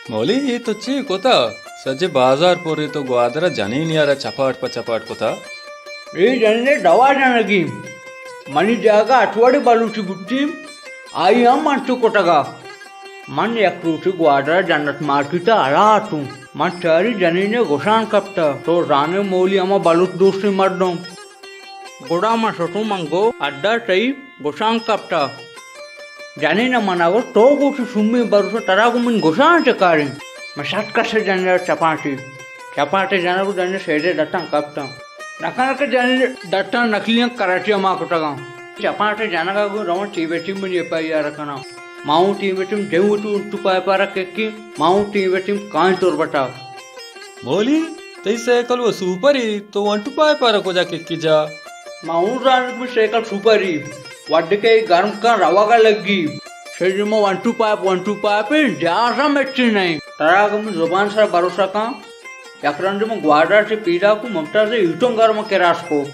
مولی، اے تو چے کتا؟ سجے بازار پر، اے تو گوادر ءَ جنین یارا چپاٹ پہ چپاٹ کتا۔ اے جنین ءَ دوا جنگی۔ منی جاگہ اٹوڑی بلوچی بوتی، آئی ہم انچو کتگا۔ من یک روچے گوادر ءَ جنت مارکیٹ ءَ ہلاتوں۔ من چاری جنین ءَ گوشان کپتا، تو زانے مولی ہما بلوچ دوستیں مردم۔ گڑا من شتوں، من گو اڈا تئی گوشان کپتا۔ جنین ءَ منا گوشت، تو گوشی شومیں بروسا، ترا گوں من گوشان چہ کاریں؟ من شت کش جنین ءَ چپاٹی۔ چپاٹی جنگ و جنین سیدے دتان کپتاں۔ نکنہ کہ جنین دتان نقلیاں کراچی ءَ ما کتگاں۔ چپاٹی جنگ ءَ گوں رواں ٹی وی ٹیم منی ایف آئی آر کناں۔ ما اوں ٹی وی ٹیم جیوں تو انٹو پائپارا ککی، ما اوں ٹی وی ٹیم کائیں تربتا۔ مولی، تئی سائیکل و سوپری، تو ون ٹو فائیو پر کجا ککی جا؟ ما اوں زانت من سائیکل سوپری، وڈ کے گرم کن روگا لگی۔ شری ما one two five, one two five پہ جاز ہم اچی نہیں۔ ترا کہ من زبان سر بھروسہ کن، یک رندے من گوادر چہ پیداک و ممتاز ایٹون گرم کراس کو۔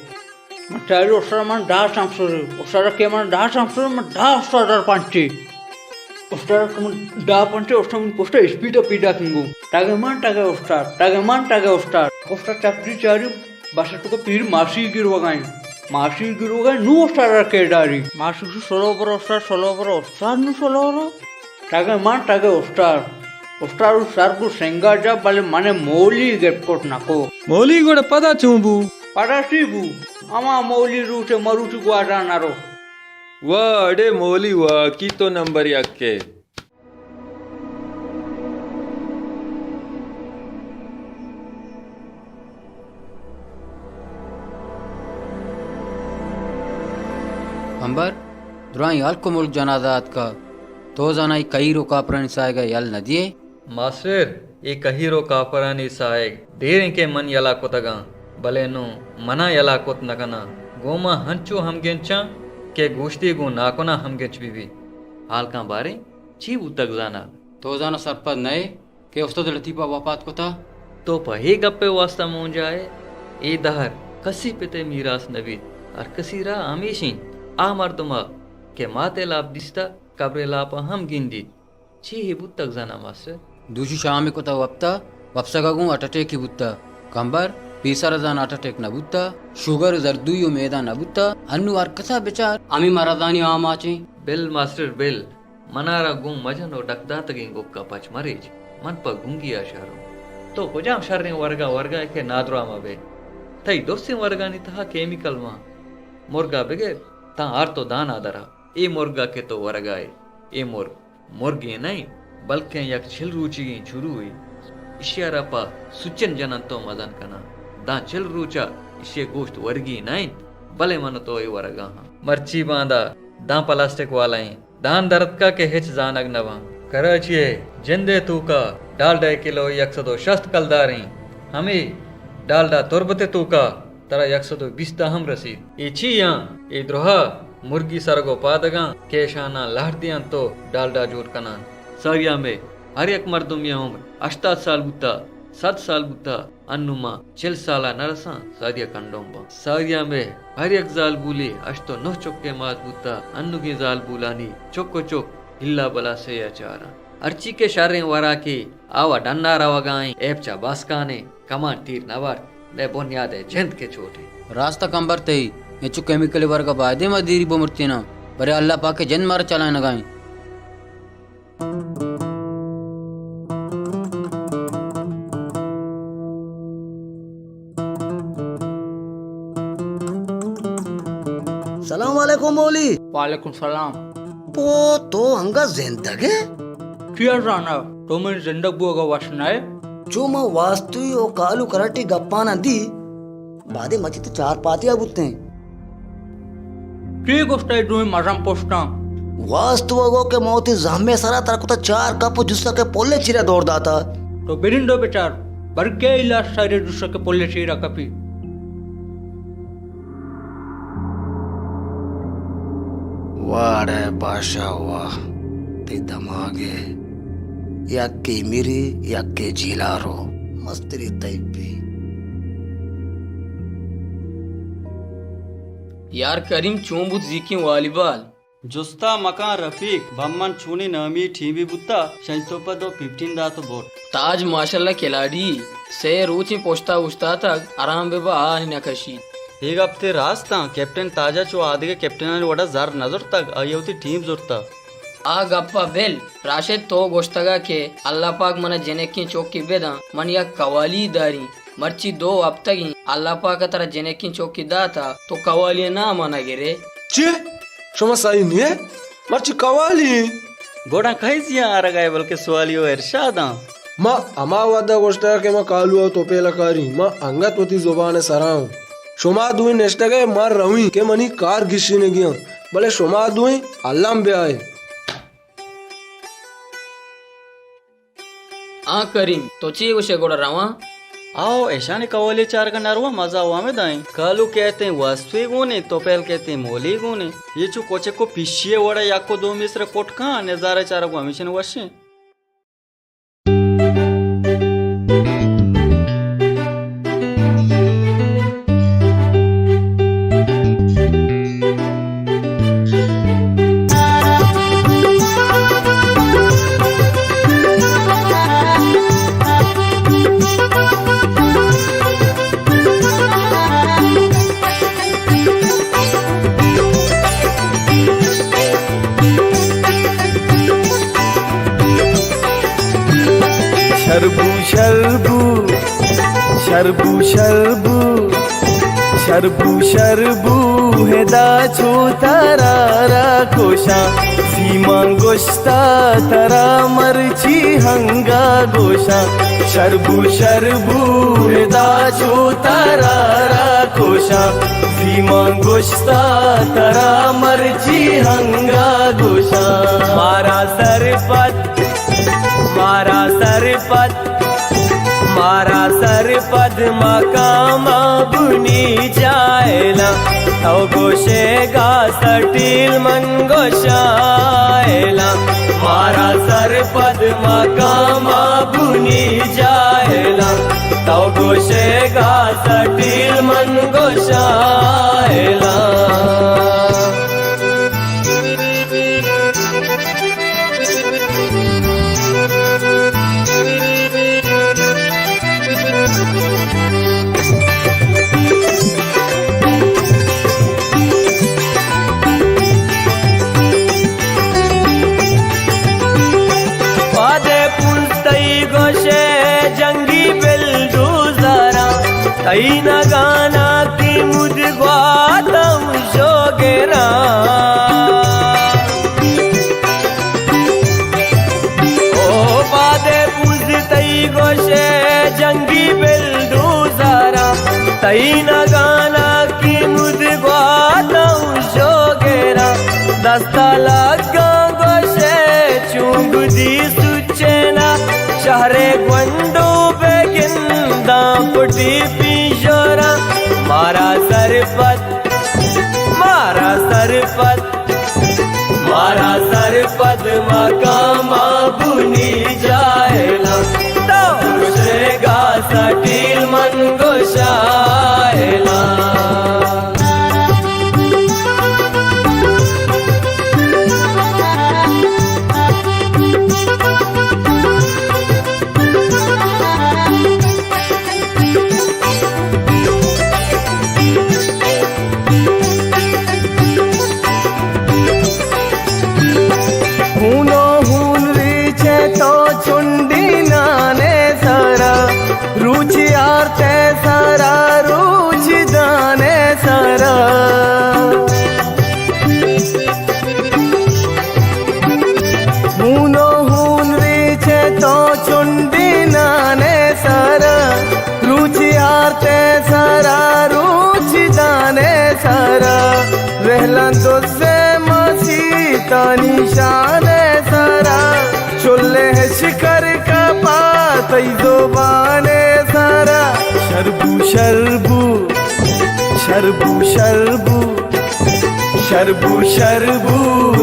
من تیاری استاد من دہ سمسوری، استاد کہ من دہ سمسوری، من دہ استاد در پنچی۔ استاد کہ من دہ پنچی، استاد من پشت اسپیڈ پیدا کنگو۔ ٹگے من ٹگے استاد، ٹگے من ٹگے استاد۔ استاد چپ دی چاری بس تو کو پیر ماشی گروگائیں۔ ماشی گروگائیں نو استاد کے داری۔ ماشی سلو برو استاد، سلو برو استاد، نو سلو رو۔ ٹگے من ٹگے استاد۔ اسٹارو سر گوں سنگا جا، بلے من مولی گپت کت نکو۔ مولی گڑا پدا چون بو؟ پدا چی بو؟ ہما مولی روچ مروچی گوازا نرو۔ واہ، اڑے مولی واہ، کی تو نمبر یک کے۔ امبر، درائیں ہلک و ملک جنازہ آتکا۔ تو زانائی کہیر و کاپرانی ساہگا یل نہ دیئے؟ ماسٹر، اے کہیر و کاپرانی ساہگ دیر انت کہ من یلا کتگاں، بلے نوں منا یلا کت نہ کناں۔ گوں ما ہنچو ہمگنچاں کہ گوشتی گوں ناکنا ہمگنچ بہ بیت۔ ہالکاں باریں چی بوتگ زاناں؟ تو زاناں سرپد نئے کہ استاد لطیفا وپات کتا؟ تو پہ اے گپے واستا مونجا ئے؟ اے دہر کسی پتے میراث نہ بیت۔ ہر کسی را ہمیش انت۔ آ مردما کہ ماتے لاپ دیستا، قبرے لاپا ہم گندیت۔ چی ہے بوتگ زاناں ماسٹر؟ دوشی شام کتا وپتا، وپسگا گوں ہارٹ اٹیک بوتا۔ کمبر، پیسر زان ہارٹ اٹیک نہ بوتا، شوگر، زردوئی و میدہ نہ بوتا۔ انو ہر کسا بچار، ہمے مرضانی آماچیں۔ بل ماسٹر بل، منارا گوں مجن و ڈک داتگیں گوکا پچ مریچ۔ من پہ گنگیا شروں۔ تو کجام شریں ورگا ورگا ئے کہ نادراہ مہ بئے؟ تئی درسیں ورگانی تہا کیمیکل مان۔ مرگا بگر تاں ہر تو دانا درا۔ اے مرگا کہ تو ورگا ئے، اے مرگ مرگے نہ انت، بلکیں یک چل روچیگیں چروے۔ ایشی ء را پہ سچن جننت و مزن کناں۔ داں چل روچ ء ایشی ء گوشت ورگی نہ انت، بلے من و تو اے ورگا ہاں۔ مرچی باندا داں پلاسٹک والا ایں، داں درتکا کہ ہچ زانگ نہ باں۔ کراچی ء جند ء توکا ڈالڈا ء کلو یک سد و شست کلدار ایں۔ ہمے ڈالڈا تربت ء توکا ترا یک سد و بیست ء ہم رسیت۔ اے چی آں؟ اے دروہ مرگی سرگ و پادگاں کہ اشاناں لہر دیاں تو ڈالڈا جوڑ کناں۔ ساری ہمے ہر یک مردمی عمر ہشتاد سال بوتا، صد سال بوتا، انو ما چل سالا نہ رساں، ساری کنڈوم باں۔ ساری ہمے ہر یک زالبولی ہشت و نہ چکے مات بوتا، انوگیں زالبولانی چک و چک ہلا بلا سے یا چاراں۔ ہرچی کہ شریں وراکے آوا ڈنا روگا ایں، ایپ چہ باسکانیں کمان تیر نہ بارت، مئے بنیاد ء جند کہ چوٹ انت۔ راست ء کمبر تئی، انچو کیمیکل ورگ ء بایدیں ما دیری بمرتیناں، برے اللہ پاک ء جند مارا چلائینگا انت۔ سلام علیکم مولی۔ وعلیکم سلام۔ پو، تو انگت زندگ ئے؟ چیا زاناں، تو منی زندگ بوگ ء وش نہ ئے؟ چو من واستوئی و کالو کراٹی گپاناں دی، بادے مچی تو چار پاتیا بوتیں۔ چے گوشت ئے دوئیں مزن پشتاں؟ واستو ء گو کہ من وتی زہمے سرا ترا کتا چار کپ و جسک ء پل ء چیرا دور داتا۔ تو بنند و بچار، بر کئے لاش سارے جسک ء پل ء چیرا کپی۔ واہ اڑے باشا واہ، تئی دماغ ء یکے میری، یکے جیلا رو، مستری تئی بی۔ یار کریم، چون بوت زیکیں والی بال؟ جستا مکان رفیق، بمن چونیں نامی ٹیمی بوتا، شنج تو پہ دو ففٹین دات و برت۔ تاج ماشاءاللہ کھلاڑی، سے روچیں پشتا اوشتاتگ، آرام بہ با آہی نہ کشیت۔ اے گپ تئی راستاں، کیپٹن تاجا چو آدگہ کیپٹنانی وڑا زر نہ زرتگ، آئی ء وتی ٹیم زرتگ۔ آ گپ ء بل، راشد تو گوشتگ ء کہ اللہ پاک من ء جنکیں چکے بداں، من یک کوالی داریں، مرچی دو ہپتگیں، اللہ پاک ء ترا جنکیں چکے دات ء تو کوالی ء نام ء نہ گرے۔ چے؟ شما سہی نیے؟ مرچی کوالی؟ گڑا کئی زیاں آرگ ء بلکہ سوالی و ارشاداں۔ ما ہما وہدا گوشتگ کہ ما کالو ء توپیل ء کاریں، ما انگت وتی زبان ء سرا اوں۔ شما دوئیں نشتگ ئے، ما رویں کہ منی کار گیشینگی انت، بلے شما دوئیں الم بیائے۔ آں کریم، تو چی گوشے گڑا رواں؟ آؤ، ایشانی کوالی چارگ نہ رواں، مزہ وامد آئیں۔ کالو کہتے ہیں واستوی گونے، توپیل کہتے ہیں مولی گونے۔ یہ چو کوچک کو پیشی وڑا یک کو دو مصر کوٹ کھاں، نظارہ چارگ ہمیشن وشیں۔ شربو، شربو، شربو، شربو، شربو، شربو، ہدا چو ترا را کوشاں، سیماں گوشتا ترا مرچی ہنگا گوشاں۔ شربو، شربو، ہدا چو ترا را کوشاں، سیماں گوشتا ترا مرچی ہنگا گوشاں۔ مارا سرپد، مارا سرپد، مارا سرپد مقام بنی جاہلاں۔ تو گوشے گا سٹیل، من گوشاں ایلاں۔ مارا سرپد مقام بنی جاہلاں۔ تو گوشے گا سٹیل، من گوشاں ایلاں۔ پادے پوز تئی گوشے جنگی بلڈوزراں، تئی نگانا کی مد گواتم شوگراں۔ او پادے پوز تئی گوشے جنگی بلڈوزراں، تئی نگانا کی مد گواتم شوگراں۔ دستا لگاں گوشے چونگ دی سوچینا، شہر گونڈو بگنداں پٹی پنجوراں۔ مارا سرپد، مارا سرپد، مارا سرپد مقام بنی جاہلاں۔ تو گوشے گا سٹیل، من گوشاں ایلاں۔ ہونو ہون ریچے تو چنڈی نانے سرا، روچ آرتے سرا، روچ دانے سرا۔ ہونو ہون ریچے تو چنڈی نانے سرا، روچ آرتے سرا، روچ دانے سرا۔ وہلاں دزے ماسی تانی شانے سرا، چلے شکر کپا تئی زبانے سرا۔ شربو، شربو، شربو، شربو، شربو، شربو،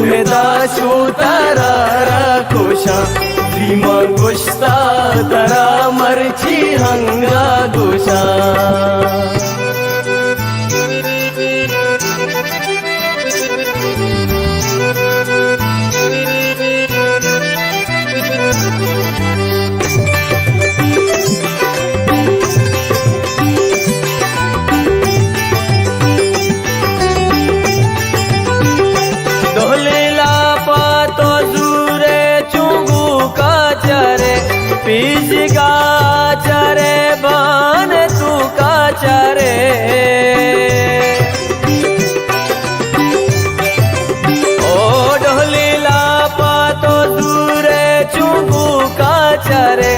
ہدا چو ترا را کوشاں، دیما گوشتا ترا مرچی ہنگا گوشاں۔ ڈولیلا پا تو زورے چونگو کا چرے، پیش گا چرے بان تو کا چرے۔ او ڈولیلا پا تو زورے چونگو کا چرے،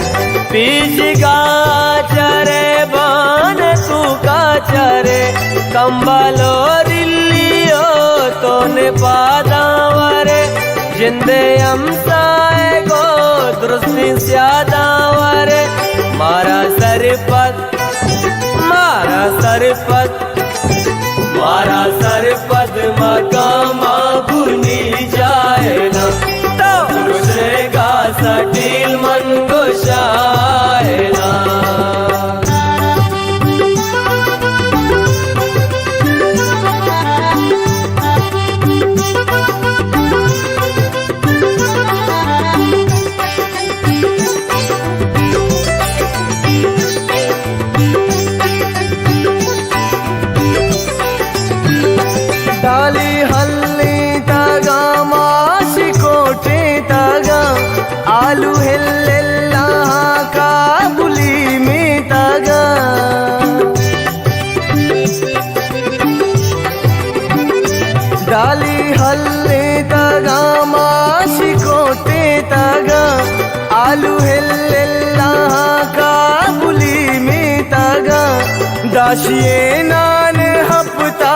پیش گا چرے بان تو کا چرے۔ کمبلو دلیو تو نے پاداں ورے، جندے ہمسائے گو درستیں سیاداں ورے۔ مارا سرپد، مارا سرپد، مارا سرپد مقام بنی جاہلاں۔ تو گوشے گا سٹیل، من گوشاں ایلاں۔ آلو ہل اللہ کابلی میتگا، داشی نان ہپتا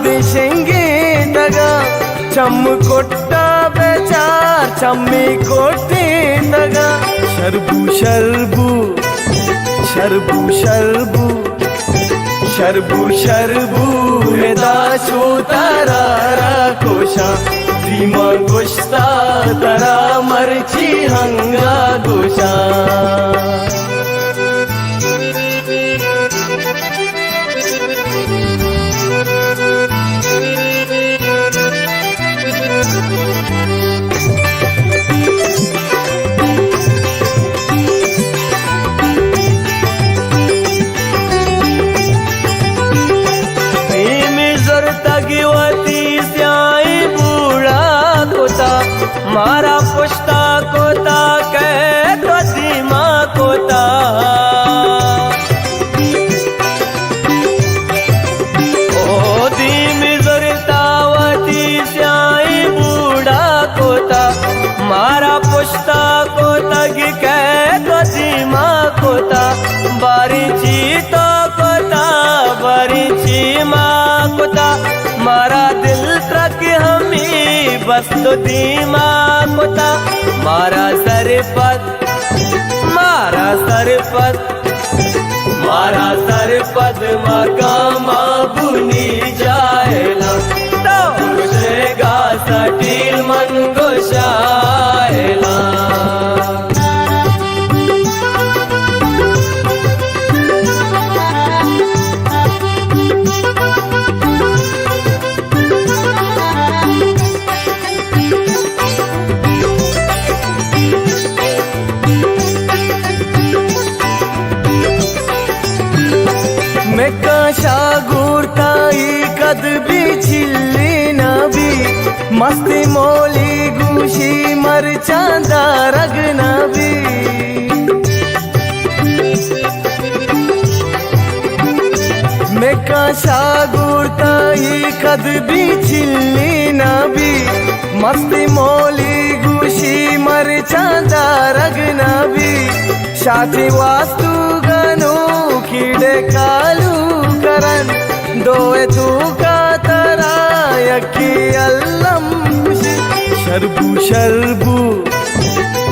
دشنگے تگا، چم کٹا بچار چمی کٹے تگا، شربو شربو، شربو شربو، شربو شربو، ادا چو ترا را کوشاں، دیما گوشتا ترا مرچی ہنگا گوشاں۔ ایمی زرتگی وتی سیاہیں بوڑا کتا، مارا پشتا کتا، کئے تو دیما کتا۔ او دیمی زرتا وتی سیاہیں بوڑا کتا، مارا پشتا کتگ، کئے تو دیما کتا، باری چی تو کتا، باری چی ما کتا، مارا دل ترک ہمی بس تو دیما کتا، مارا سرپد، مارا سرپد، مارا سرپد مقام بنی جاہلاں، تو گوشے گا سٹیل من گوشائلاں۔ مکاں شاگورتائی کد بی چلی نہ بی، مستی مولی گوشی مرچاں دارگ نہ بی۔ مکاں شاگورتائی کد بی چلی نہ بی، مستی مولی گوشی مرچاں دارگ نہ بی۔ شاتی واستو گنو کیڑے کالو کرن، دوئے توکا ترا یکی الم کشی۔ شربو شربو،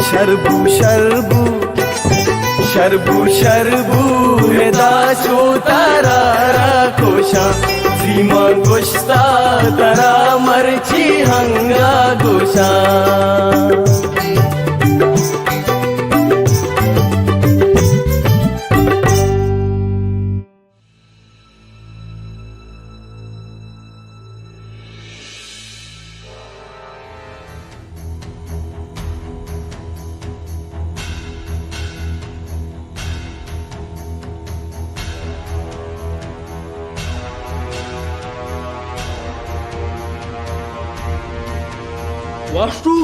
شربو شربو، شربو شربو، ادا چو ترا را کوشاں، زیما گوشتا ترا مرچی ہنگا گوشاں۔ واستو۔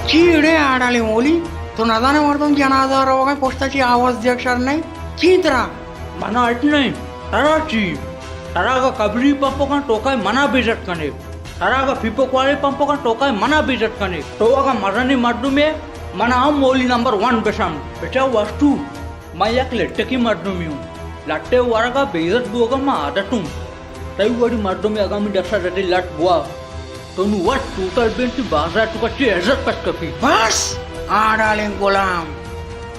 چی اڑے آڑالی مولی؟ تو نزانے مردم جنازہ روگا پشتا چی آواز دیگ شر نہیں؟ چی ترا؟ منا اٹ نہیں، ترا چی؟ ترا اگا قبری پمپکاں ٹوکائے منا بے عزت کنے۔ ترا اگا پیپک والے پمپکاں ٹوکائے منا بے عزت کنے۔ تو اگا مزنی مردمے، منا ہم مولی نمبر ون بسم۔ بچا وستو، من یک لٹکی مردمی ہوں۔ لٹے ورگا بے عزت بوگا من عادت ہوں۔ تئی وڑی مردمے اگا من دستا دتے لٹ بوا، تو نوں وت ٹوٹل بین، تئی بازار توکا چی عزت پچ کپی؟ بس! آڑالیں غلام!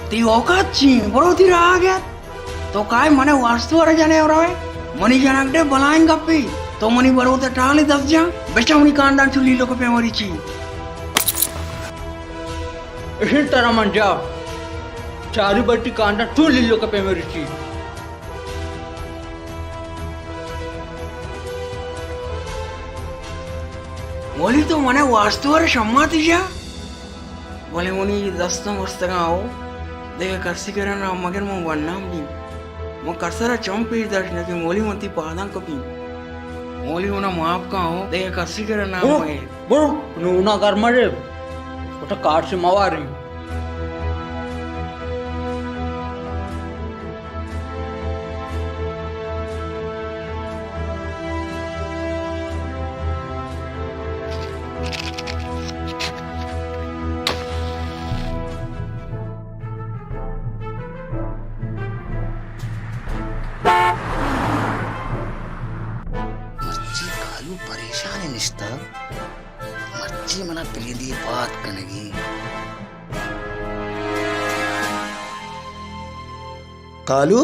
تئی اوقات چی؟ برو تئی راہ گر۔ تو کائے منے واسطو ارا جنے روئے؟ منی جنک ڈے بلائیں گپی۔ تو منی بروت ٹالی دست جان، بچا منی کاندان چو لیلو کپے مری چی۔ اشن ترا من جا۔ چاری بٹی کاندان چو لیلو کپے مری چی۔ ولی تو منے واسطو ارا شماتی جا؟ بلے منی دستاں مستگاں ہو، دگہ کسی کرا نام مگر من ونام بیم۔ من کسرا چم پیش داشت نہ کہ مولی من تی پاداں کپیم۔ مولی منا معاف کن ہو، دگہ کسی کرا نام برو، مگر۔ برو، نونا گھر مڑے، وتا کار سے مواریم۔ مرچی کالو پریشان نشتہ، مرچی منا پلیدی پاد کنگی۔ کالو،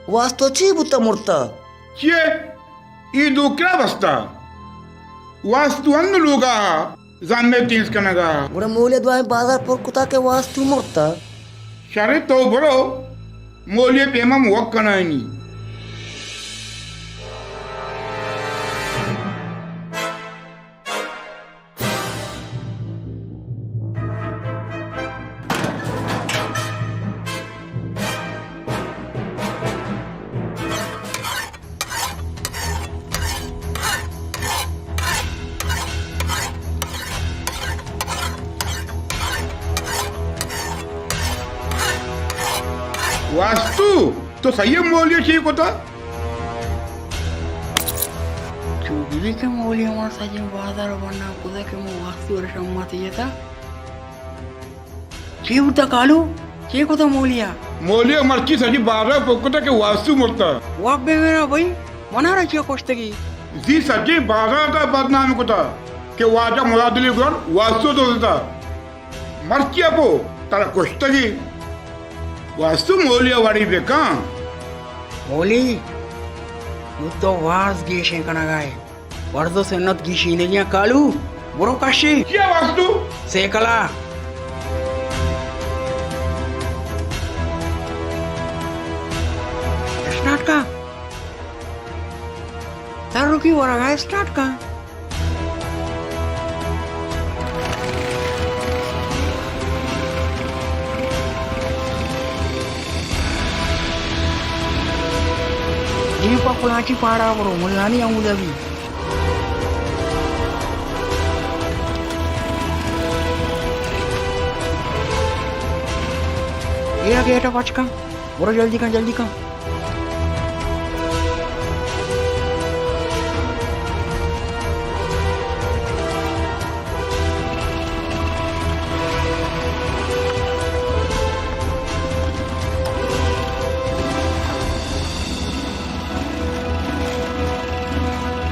واستو چی بوتا مرتا؟ چیے؟ ای دو کرا بستا؟ واستو اند لوگا زامے تیز کنگا۔ گڑا مولے دوائیں بازار پر کتا کہ واستو مرتا۔ شرے تو برو، مولے پیما موک کنائنی۔ واستو، تو سہی ءَ مولیا چی کتا؟ چو بی کہ مولیا ما سجیں بازار ءَ بنا کتا کہ ما واستو ءَ شمات یتا۔ چی بوتا کالو؟ چی کتا مولیا؟ مولیا مرچی سجی بازار پکتا کہ واستو مرتا۔ واب بے میرا بھائی، منارا چیا کشتگی؟ زی سجی بازار تا بدنام کتا کہ واجہ مراد علی گل واستو دزتا۔ مرچی اپو ترا کشتگی۔ واستو مولیا وڑی بکن۔ مولی، نو تو واز گیشیں کنگائے۔ فرض و سنت گیشینگیاں کالو، برو کشی۔ چیا واستو؟ سیکلا۔ اسٹارٹ کا؟ سر رکی ورگا اسٹارٹ کا؟ جی پا کلاچی پاڑا برو، ملانی ہمودا بی۔ اے گیٹ پچ کن، برو جلدی کن، جلدی کن۔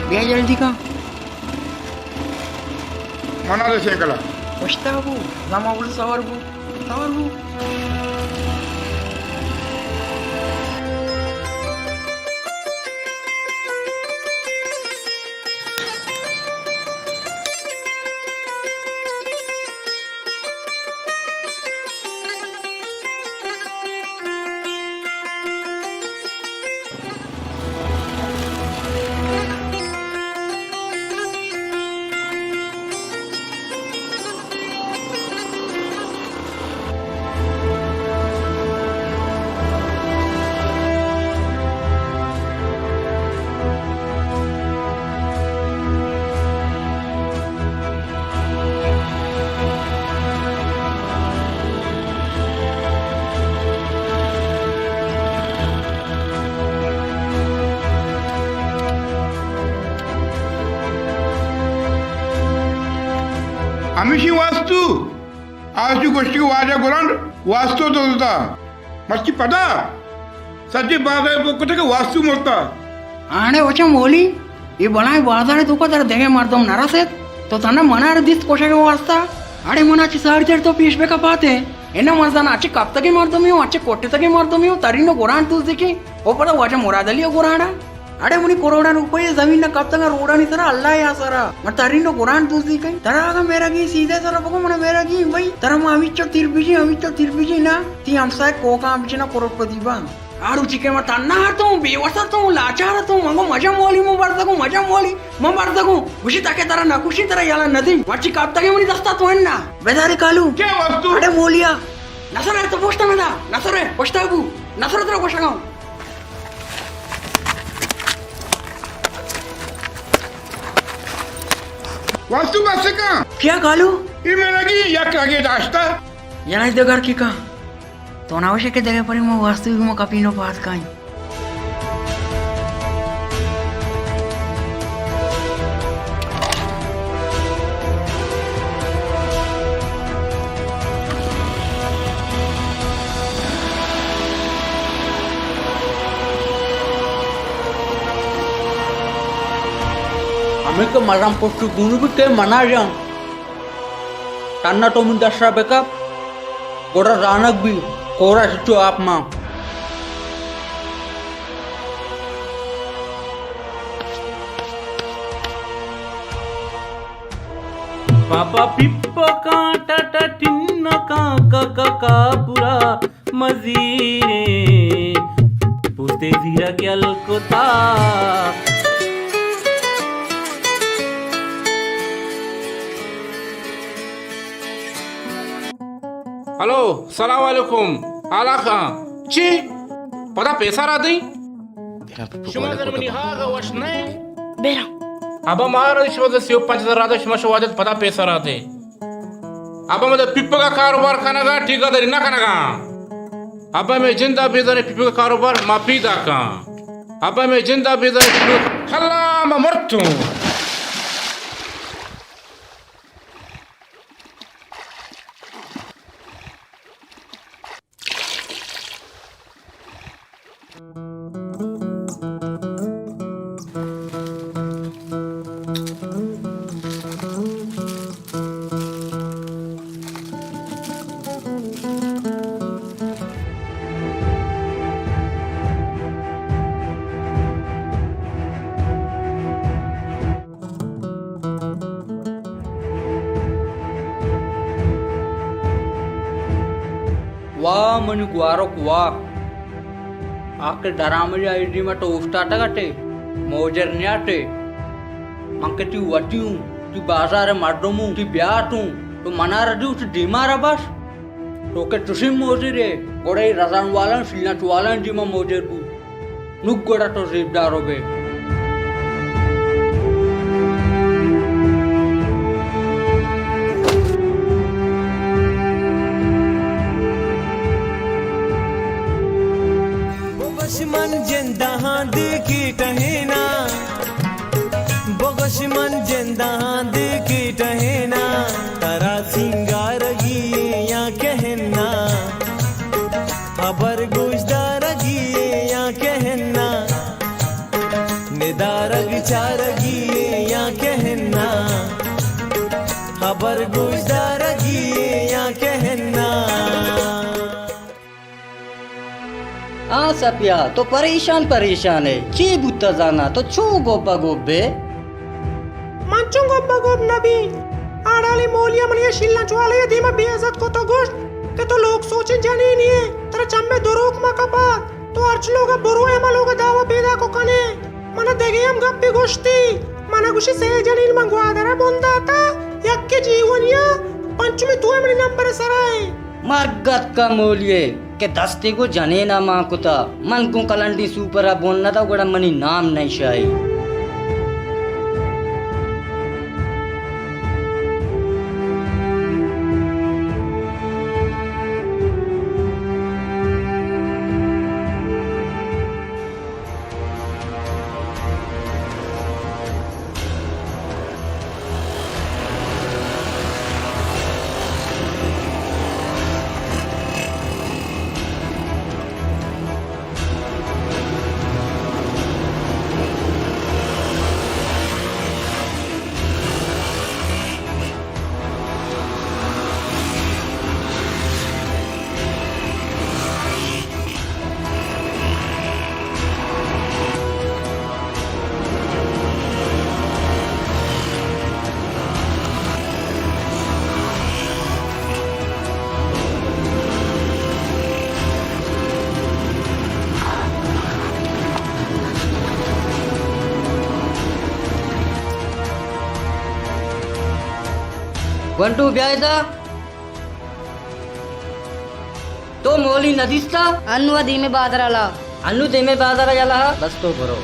بیا جلدی کن۔ منا دے سائیکل ءَ۔ پشتا بو، زما بول سوار بو، سوار بو۔ ہمیشی واستو آجو گوشتی کہ واجہ گرانڈ واستو دزتا۔ مرچی پدا سجے بازار بوگ کتگ کہ واستو مرتا۔ آنے وچا مولی، اے بلائیں بازار توکا ترا دگہ مردم نہ رسیت؟ تو تنا منا را دیست کشگ واسطہ؟ اڑے منا چی ساری تر تو پیش بکپاتے؟ انا مرزانا اچے کپتگیں مردمی ہوں، اچے کٹتگیں مردمی ہوں، ترین و گران دوزی کی۔ او پدا واجہ مراد علی و گرانا۔ اڑے منی کروڑاں روپے زمین نہ کپتگ روڈانی سرا، اللہ یا سرا۔ من ترین و گران دوزی کئی۔ ترا اگاں میرگی سیدھے سرا بگو، من میرگی بھائی۔ ترا ما ہمیچو تیر بیجی، ہمیچو تیر بیجی نا۔ تی ہمسائے کوکاں بچنا کروڑپتی باں۔ آ روچی کہ من تنہا اتوں، بے وس اتوں، لاچار اتوں، من گوں مجم والی، من برزگوں، مجم والی، من برزگوں۔ گوشی تاکہ ترا نہ کشی، ترا یلا نہ دیم۔ مرچی کپتگے منی دستا تو انا۔ بیداری کالو۔ کیا واسطو؟ اڑے مولیا۔ نصر ءَ تو پشت ءَ مہ دار، نصر ءَ پشت ءَ بو، نصر ءَ ترا گوشگ ءَ آں۔ واستو بس کن۔ کیا کالو؟ اے منگی یک رگے داشتہ۔ یعنی دگر کی کن؟ تو نہ وشے کہ دگہ پری ما واستو گما کپین ءُ پاد کائیں۔ ہمے کہ مردم پشت گون بیت کہ منا جان۔ تنا تو من دست ءَ بکپ، گڑا زانگ بی، کور ءَ چچو آپ مان۔ پاپا پپا کان ٹا ٹا ٹن کان کا کا کا پورا مزیریں پوستے زیرا گل کتا۔ ہلو، سلام علیکم۔ آلا خان، چی؟ پدا پیسہ را دیں؟ شما در منی ہاگا وش نہ۔ بیرا۔ ابا مارا شما در سی و پنچ ہزار را دے، شما شو واجد پدا پیسہ را دے۔ ابا مدد پپگا کاروبار کنگا، ٹھیکہ داری نہ کنگا۔ ابا میں جندا بیزارے پپگا کاروبار ما پیدا کن۔ ابا میں جندا بیزارے پپگا کلا ما مرتوں۔ واہ منی گوارک واہ! آ کہ درآمدے آئی دیما تو اوشتاتگ اٹے، موجر نیاٹے۔ من کہ تی وتی اوں، تی بازار ءِ مردم اوں، تی بیات اوں، تو منارا دیو، تی دیمارا بس۔ تو کہ چشیں موجرے، گڑا اے رزان والاں، شیلانچ والاں دیما موجر بو۔ نوں گڑا تو زیبدار بئے۔ بگوش من جندہاں دگہ ٹہیناں، بگوش من جندہاں دگہ ٹہیناں، ترا سینگارگی یا کہنا، ہبر گوشدارگی یا کہنا، ندارگ چارگی یا کہنا، ہبر گوشدارگی یا کہنا۔ آ سپیا، تو پریشان پریشان ئے۔ چی بوتہ زانا؟ تو چو گوبا گوب ئے؟ من چون گوبا گوب نہ بی۔ آڑالی مولیا منی شیلانچ والے دیما بے عزت کت و گوشت کہ تو لوگ سوچیں جنینے ئے، ترا چمے دروک مہ کپات، تو ہرچ لوگا برو ہما لوگا دعوا پیداک کنے۔ منا دگہ ہم گپے گوشتی، منا گوشی سے جنین من گوادرا بنداتا، یکے جیونیا، پنچمی تو منی نمبر سرا ئے۔ مرگ اتکا مولیے کہ دستے گوں جنینا مان کتا، من گوں کلنڈی سوپرا بن ندا گڑا منی نام نئے شاہی۔ گونڈو بیا ادا۔ او مولی ندیستا؟ انو دیمے بازار ءَ لا۔ انو دیمے بازار ءَ یلا، بس تو برو۔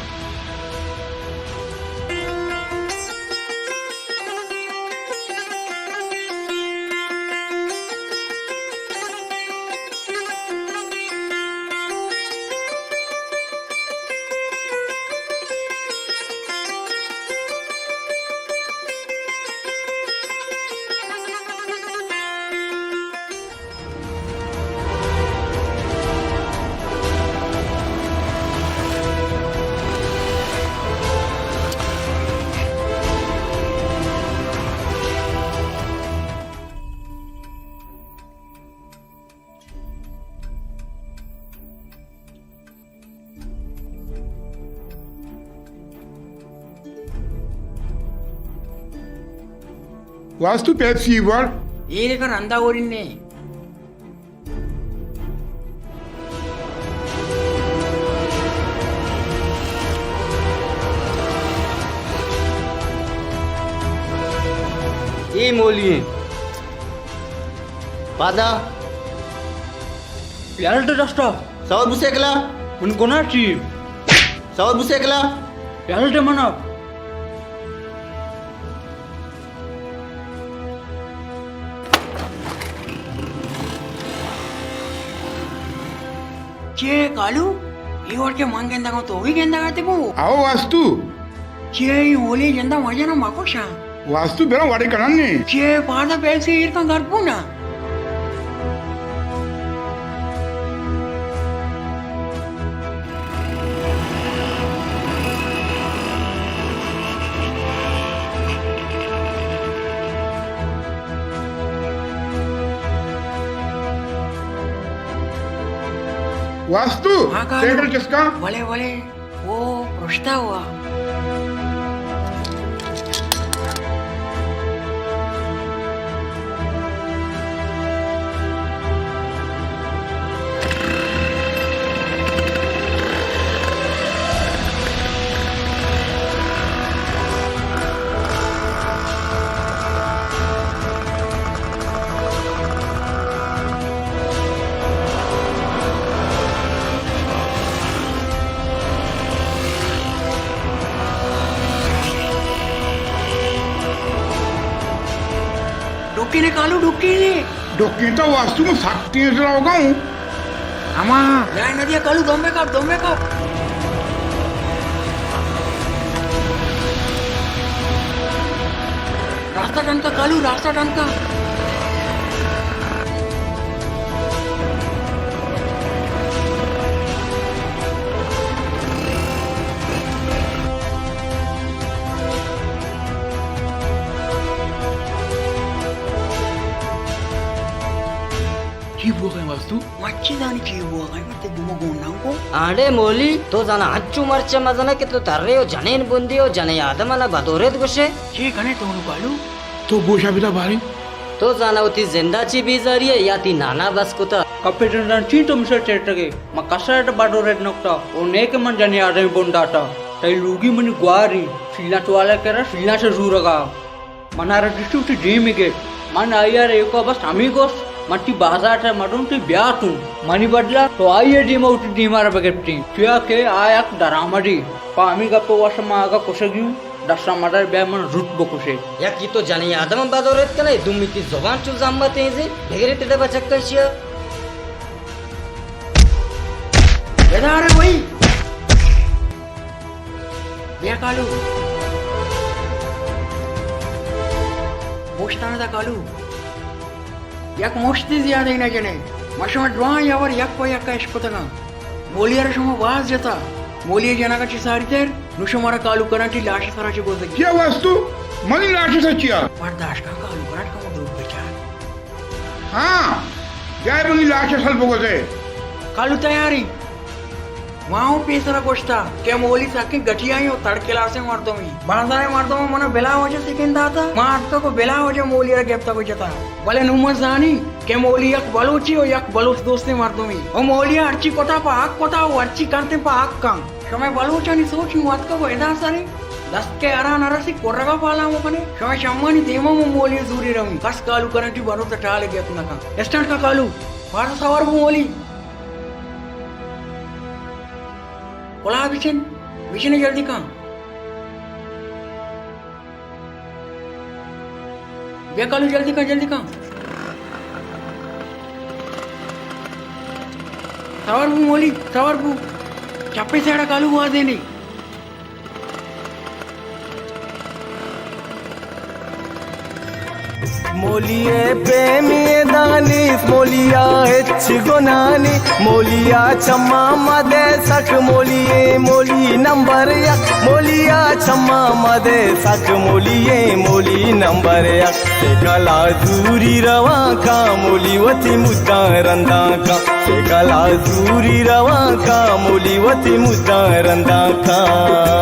واستو پیپسی وڑ۔ اے لیکن رندا ورنے۔ اے مولی ایں۔ پادا۔ پیالٹ دستا۔ سوار بوسیکلا۔ من گناہ چی؟ سوار بوسیکلا۔ پیالٹ منا۔ چے کالو؟ اے وڑ کہ من گندگاں تو بھی گندگ ءَ اتکو؟ آؤ واستو۔ چے اے ہولی جندا مجن ءَ مکشاں۔ واستو برا وڑے کنن نے۔ چے پادا پیسے ایر کن گرپونا۔ واستو، ہاں، کالو۔ سائیکل چسکا؟ ولے، ولے۔ او پرشتا ہوا۔ ڈکینے کالو، ڈکینے۔ ڈکین تو واستو، من سک تیز روگا اوں۔ اما۔ جائے ندیا کالو، دمبے کپ، دمبے کپ۔ راستہ ڈن کا کالو، راستہ ڈن کا۔ چی بوگ ءَ ئے واستو؟ مرچی زانی چی بوگ ءَ ئے، تئی گم ءُ گون نہ کو۔ آنڈے مولی، تو زانا انچو مرچ مزن ئے کہ تو ترے ءُ جنین بندے ءُ جنیں آدم ءَ نہ بدوریت گوشے۔ چی کنے تو نو کالو؟ تو گوشا بدا باریں۔ تو زانا وتی زندا چی بیزاری ئے یا تی نانا بس کتا؟ کپے جنڈان چی تو مسر چیٹگے؟ ما کسا اٹ بدوریت نکتا، او نے کہ من جنیں آدمی بنداتا۔ تئی لوگی منی گواری، شیلاں چوالا کرا، شیلاں چہ زورگا۔ منارا دیستی وتی دیمی گپت۔ من آئی ءَ را ایوکا بس ہمے گوشت، من تی بازار ءِ مردم، تی بیا توں۔ منی بدلا تو آئی ءِ دیما وتی دیما را بگپتیں، چیا کہ آ یک درآمدے۔ پہ ہمے گپ ءِ واستا من اگاں کشگی اوں، دستاں مدار، بیا من زوت بکشے۔ یکی تو جنیں آدم ءَ بدوریت کنے، دومی تی زبان چو زمت اینزے، بگرے تیدا بچکاں چیا۔ بدار بھائی۔ بیا کالو۔ مشتاں دا کالو۔ یک مشتے زیادہ نہ جنے۔ ما شما دراہیں ہبر یک پہ یک اشکتگاں۔ مولی ءَ را شما باز جتا۔ مولی ءِ جنگ ءَ چہ ساری تر، نو شمارا کالو کرنٹی لاش ءِ سرا چہ گوزگی۔ چیا واستو؟ منی لاش ءِ سرا چیا؟ برداشت کن کالو کرنٹ، کمو دور بچار۔ ہاں، جائے منی لاش ءَ سر بگوزے۔ کالو تیاری۔ ما اوں پیسرا گوشتا کہ مولی سکیں گٹیائیں و تھرڈ کلاسیں مردمے۔ بازارئے مردماں منا بلا وجہ سکین داتا۔ ما اتکگ و بلا وجہ مولی را گپتگ و جتا۔ بلے نوں من زانی کہ مولی یک بلوچے و یک بلوچ دوستیں مردمے۔ و مولیا ہرچی کتا پہ حق کتا و ہرچی کنت پہ حق کنت۔ شمئے بلوچانی سوچ نوں اتکگ و ادا سریں۔ دست کہ ہرا نہ رسی کرگا پالا مکنے۔ شمئے چمانی دیما من مولی زوری رویں۔ کس کالو کرنٹی بروت ٹالے گپت نکن۔ اسٹارٹ کا کالو۔ بارو سوار بو مولی۔ کلاہ بچن، بچن جلدی کن۔ بیا کالو، جلدی کن، جلدی کن۔ سوار بو مولی، سوار بو۔ چپے سائیڈ ءَ کالو گوازینی۔ مولی ءِ پیمیں دانیس، مولی ءَ ہچ گناہ نی، مولی ءَ چماں مدے سک، مولی ایں مولی نمبر یک، مولی ءَ چماں مدے سک، مولی ایں مولی نمبر یک۔ سیکل ءَ زوری رواں کاں، مولی وتی مداں رنداں کاں، سیکل ءَ زوری رواں کاں، مولی وتی مداں رنداں کاں۔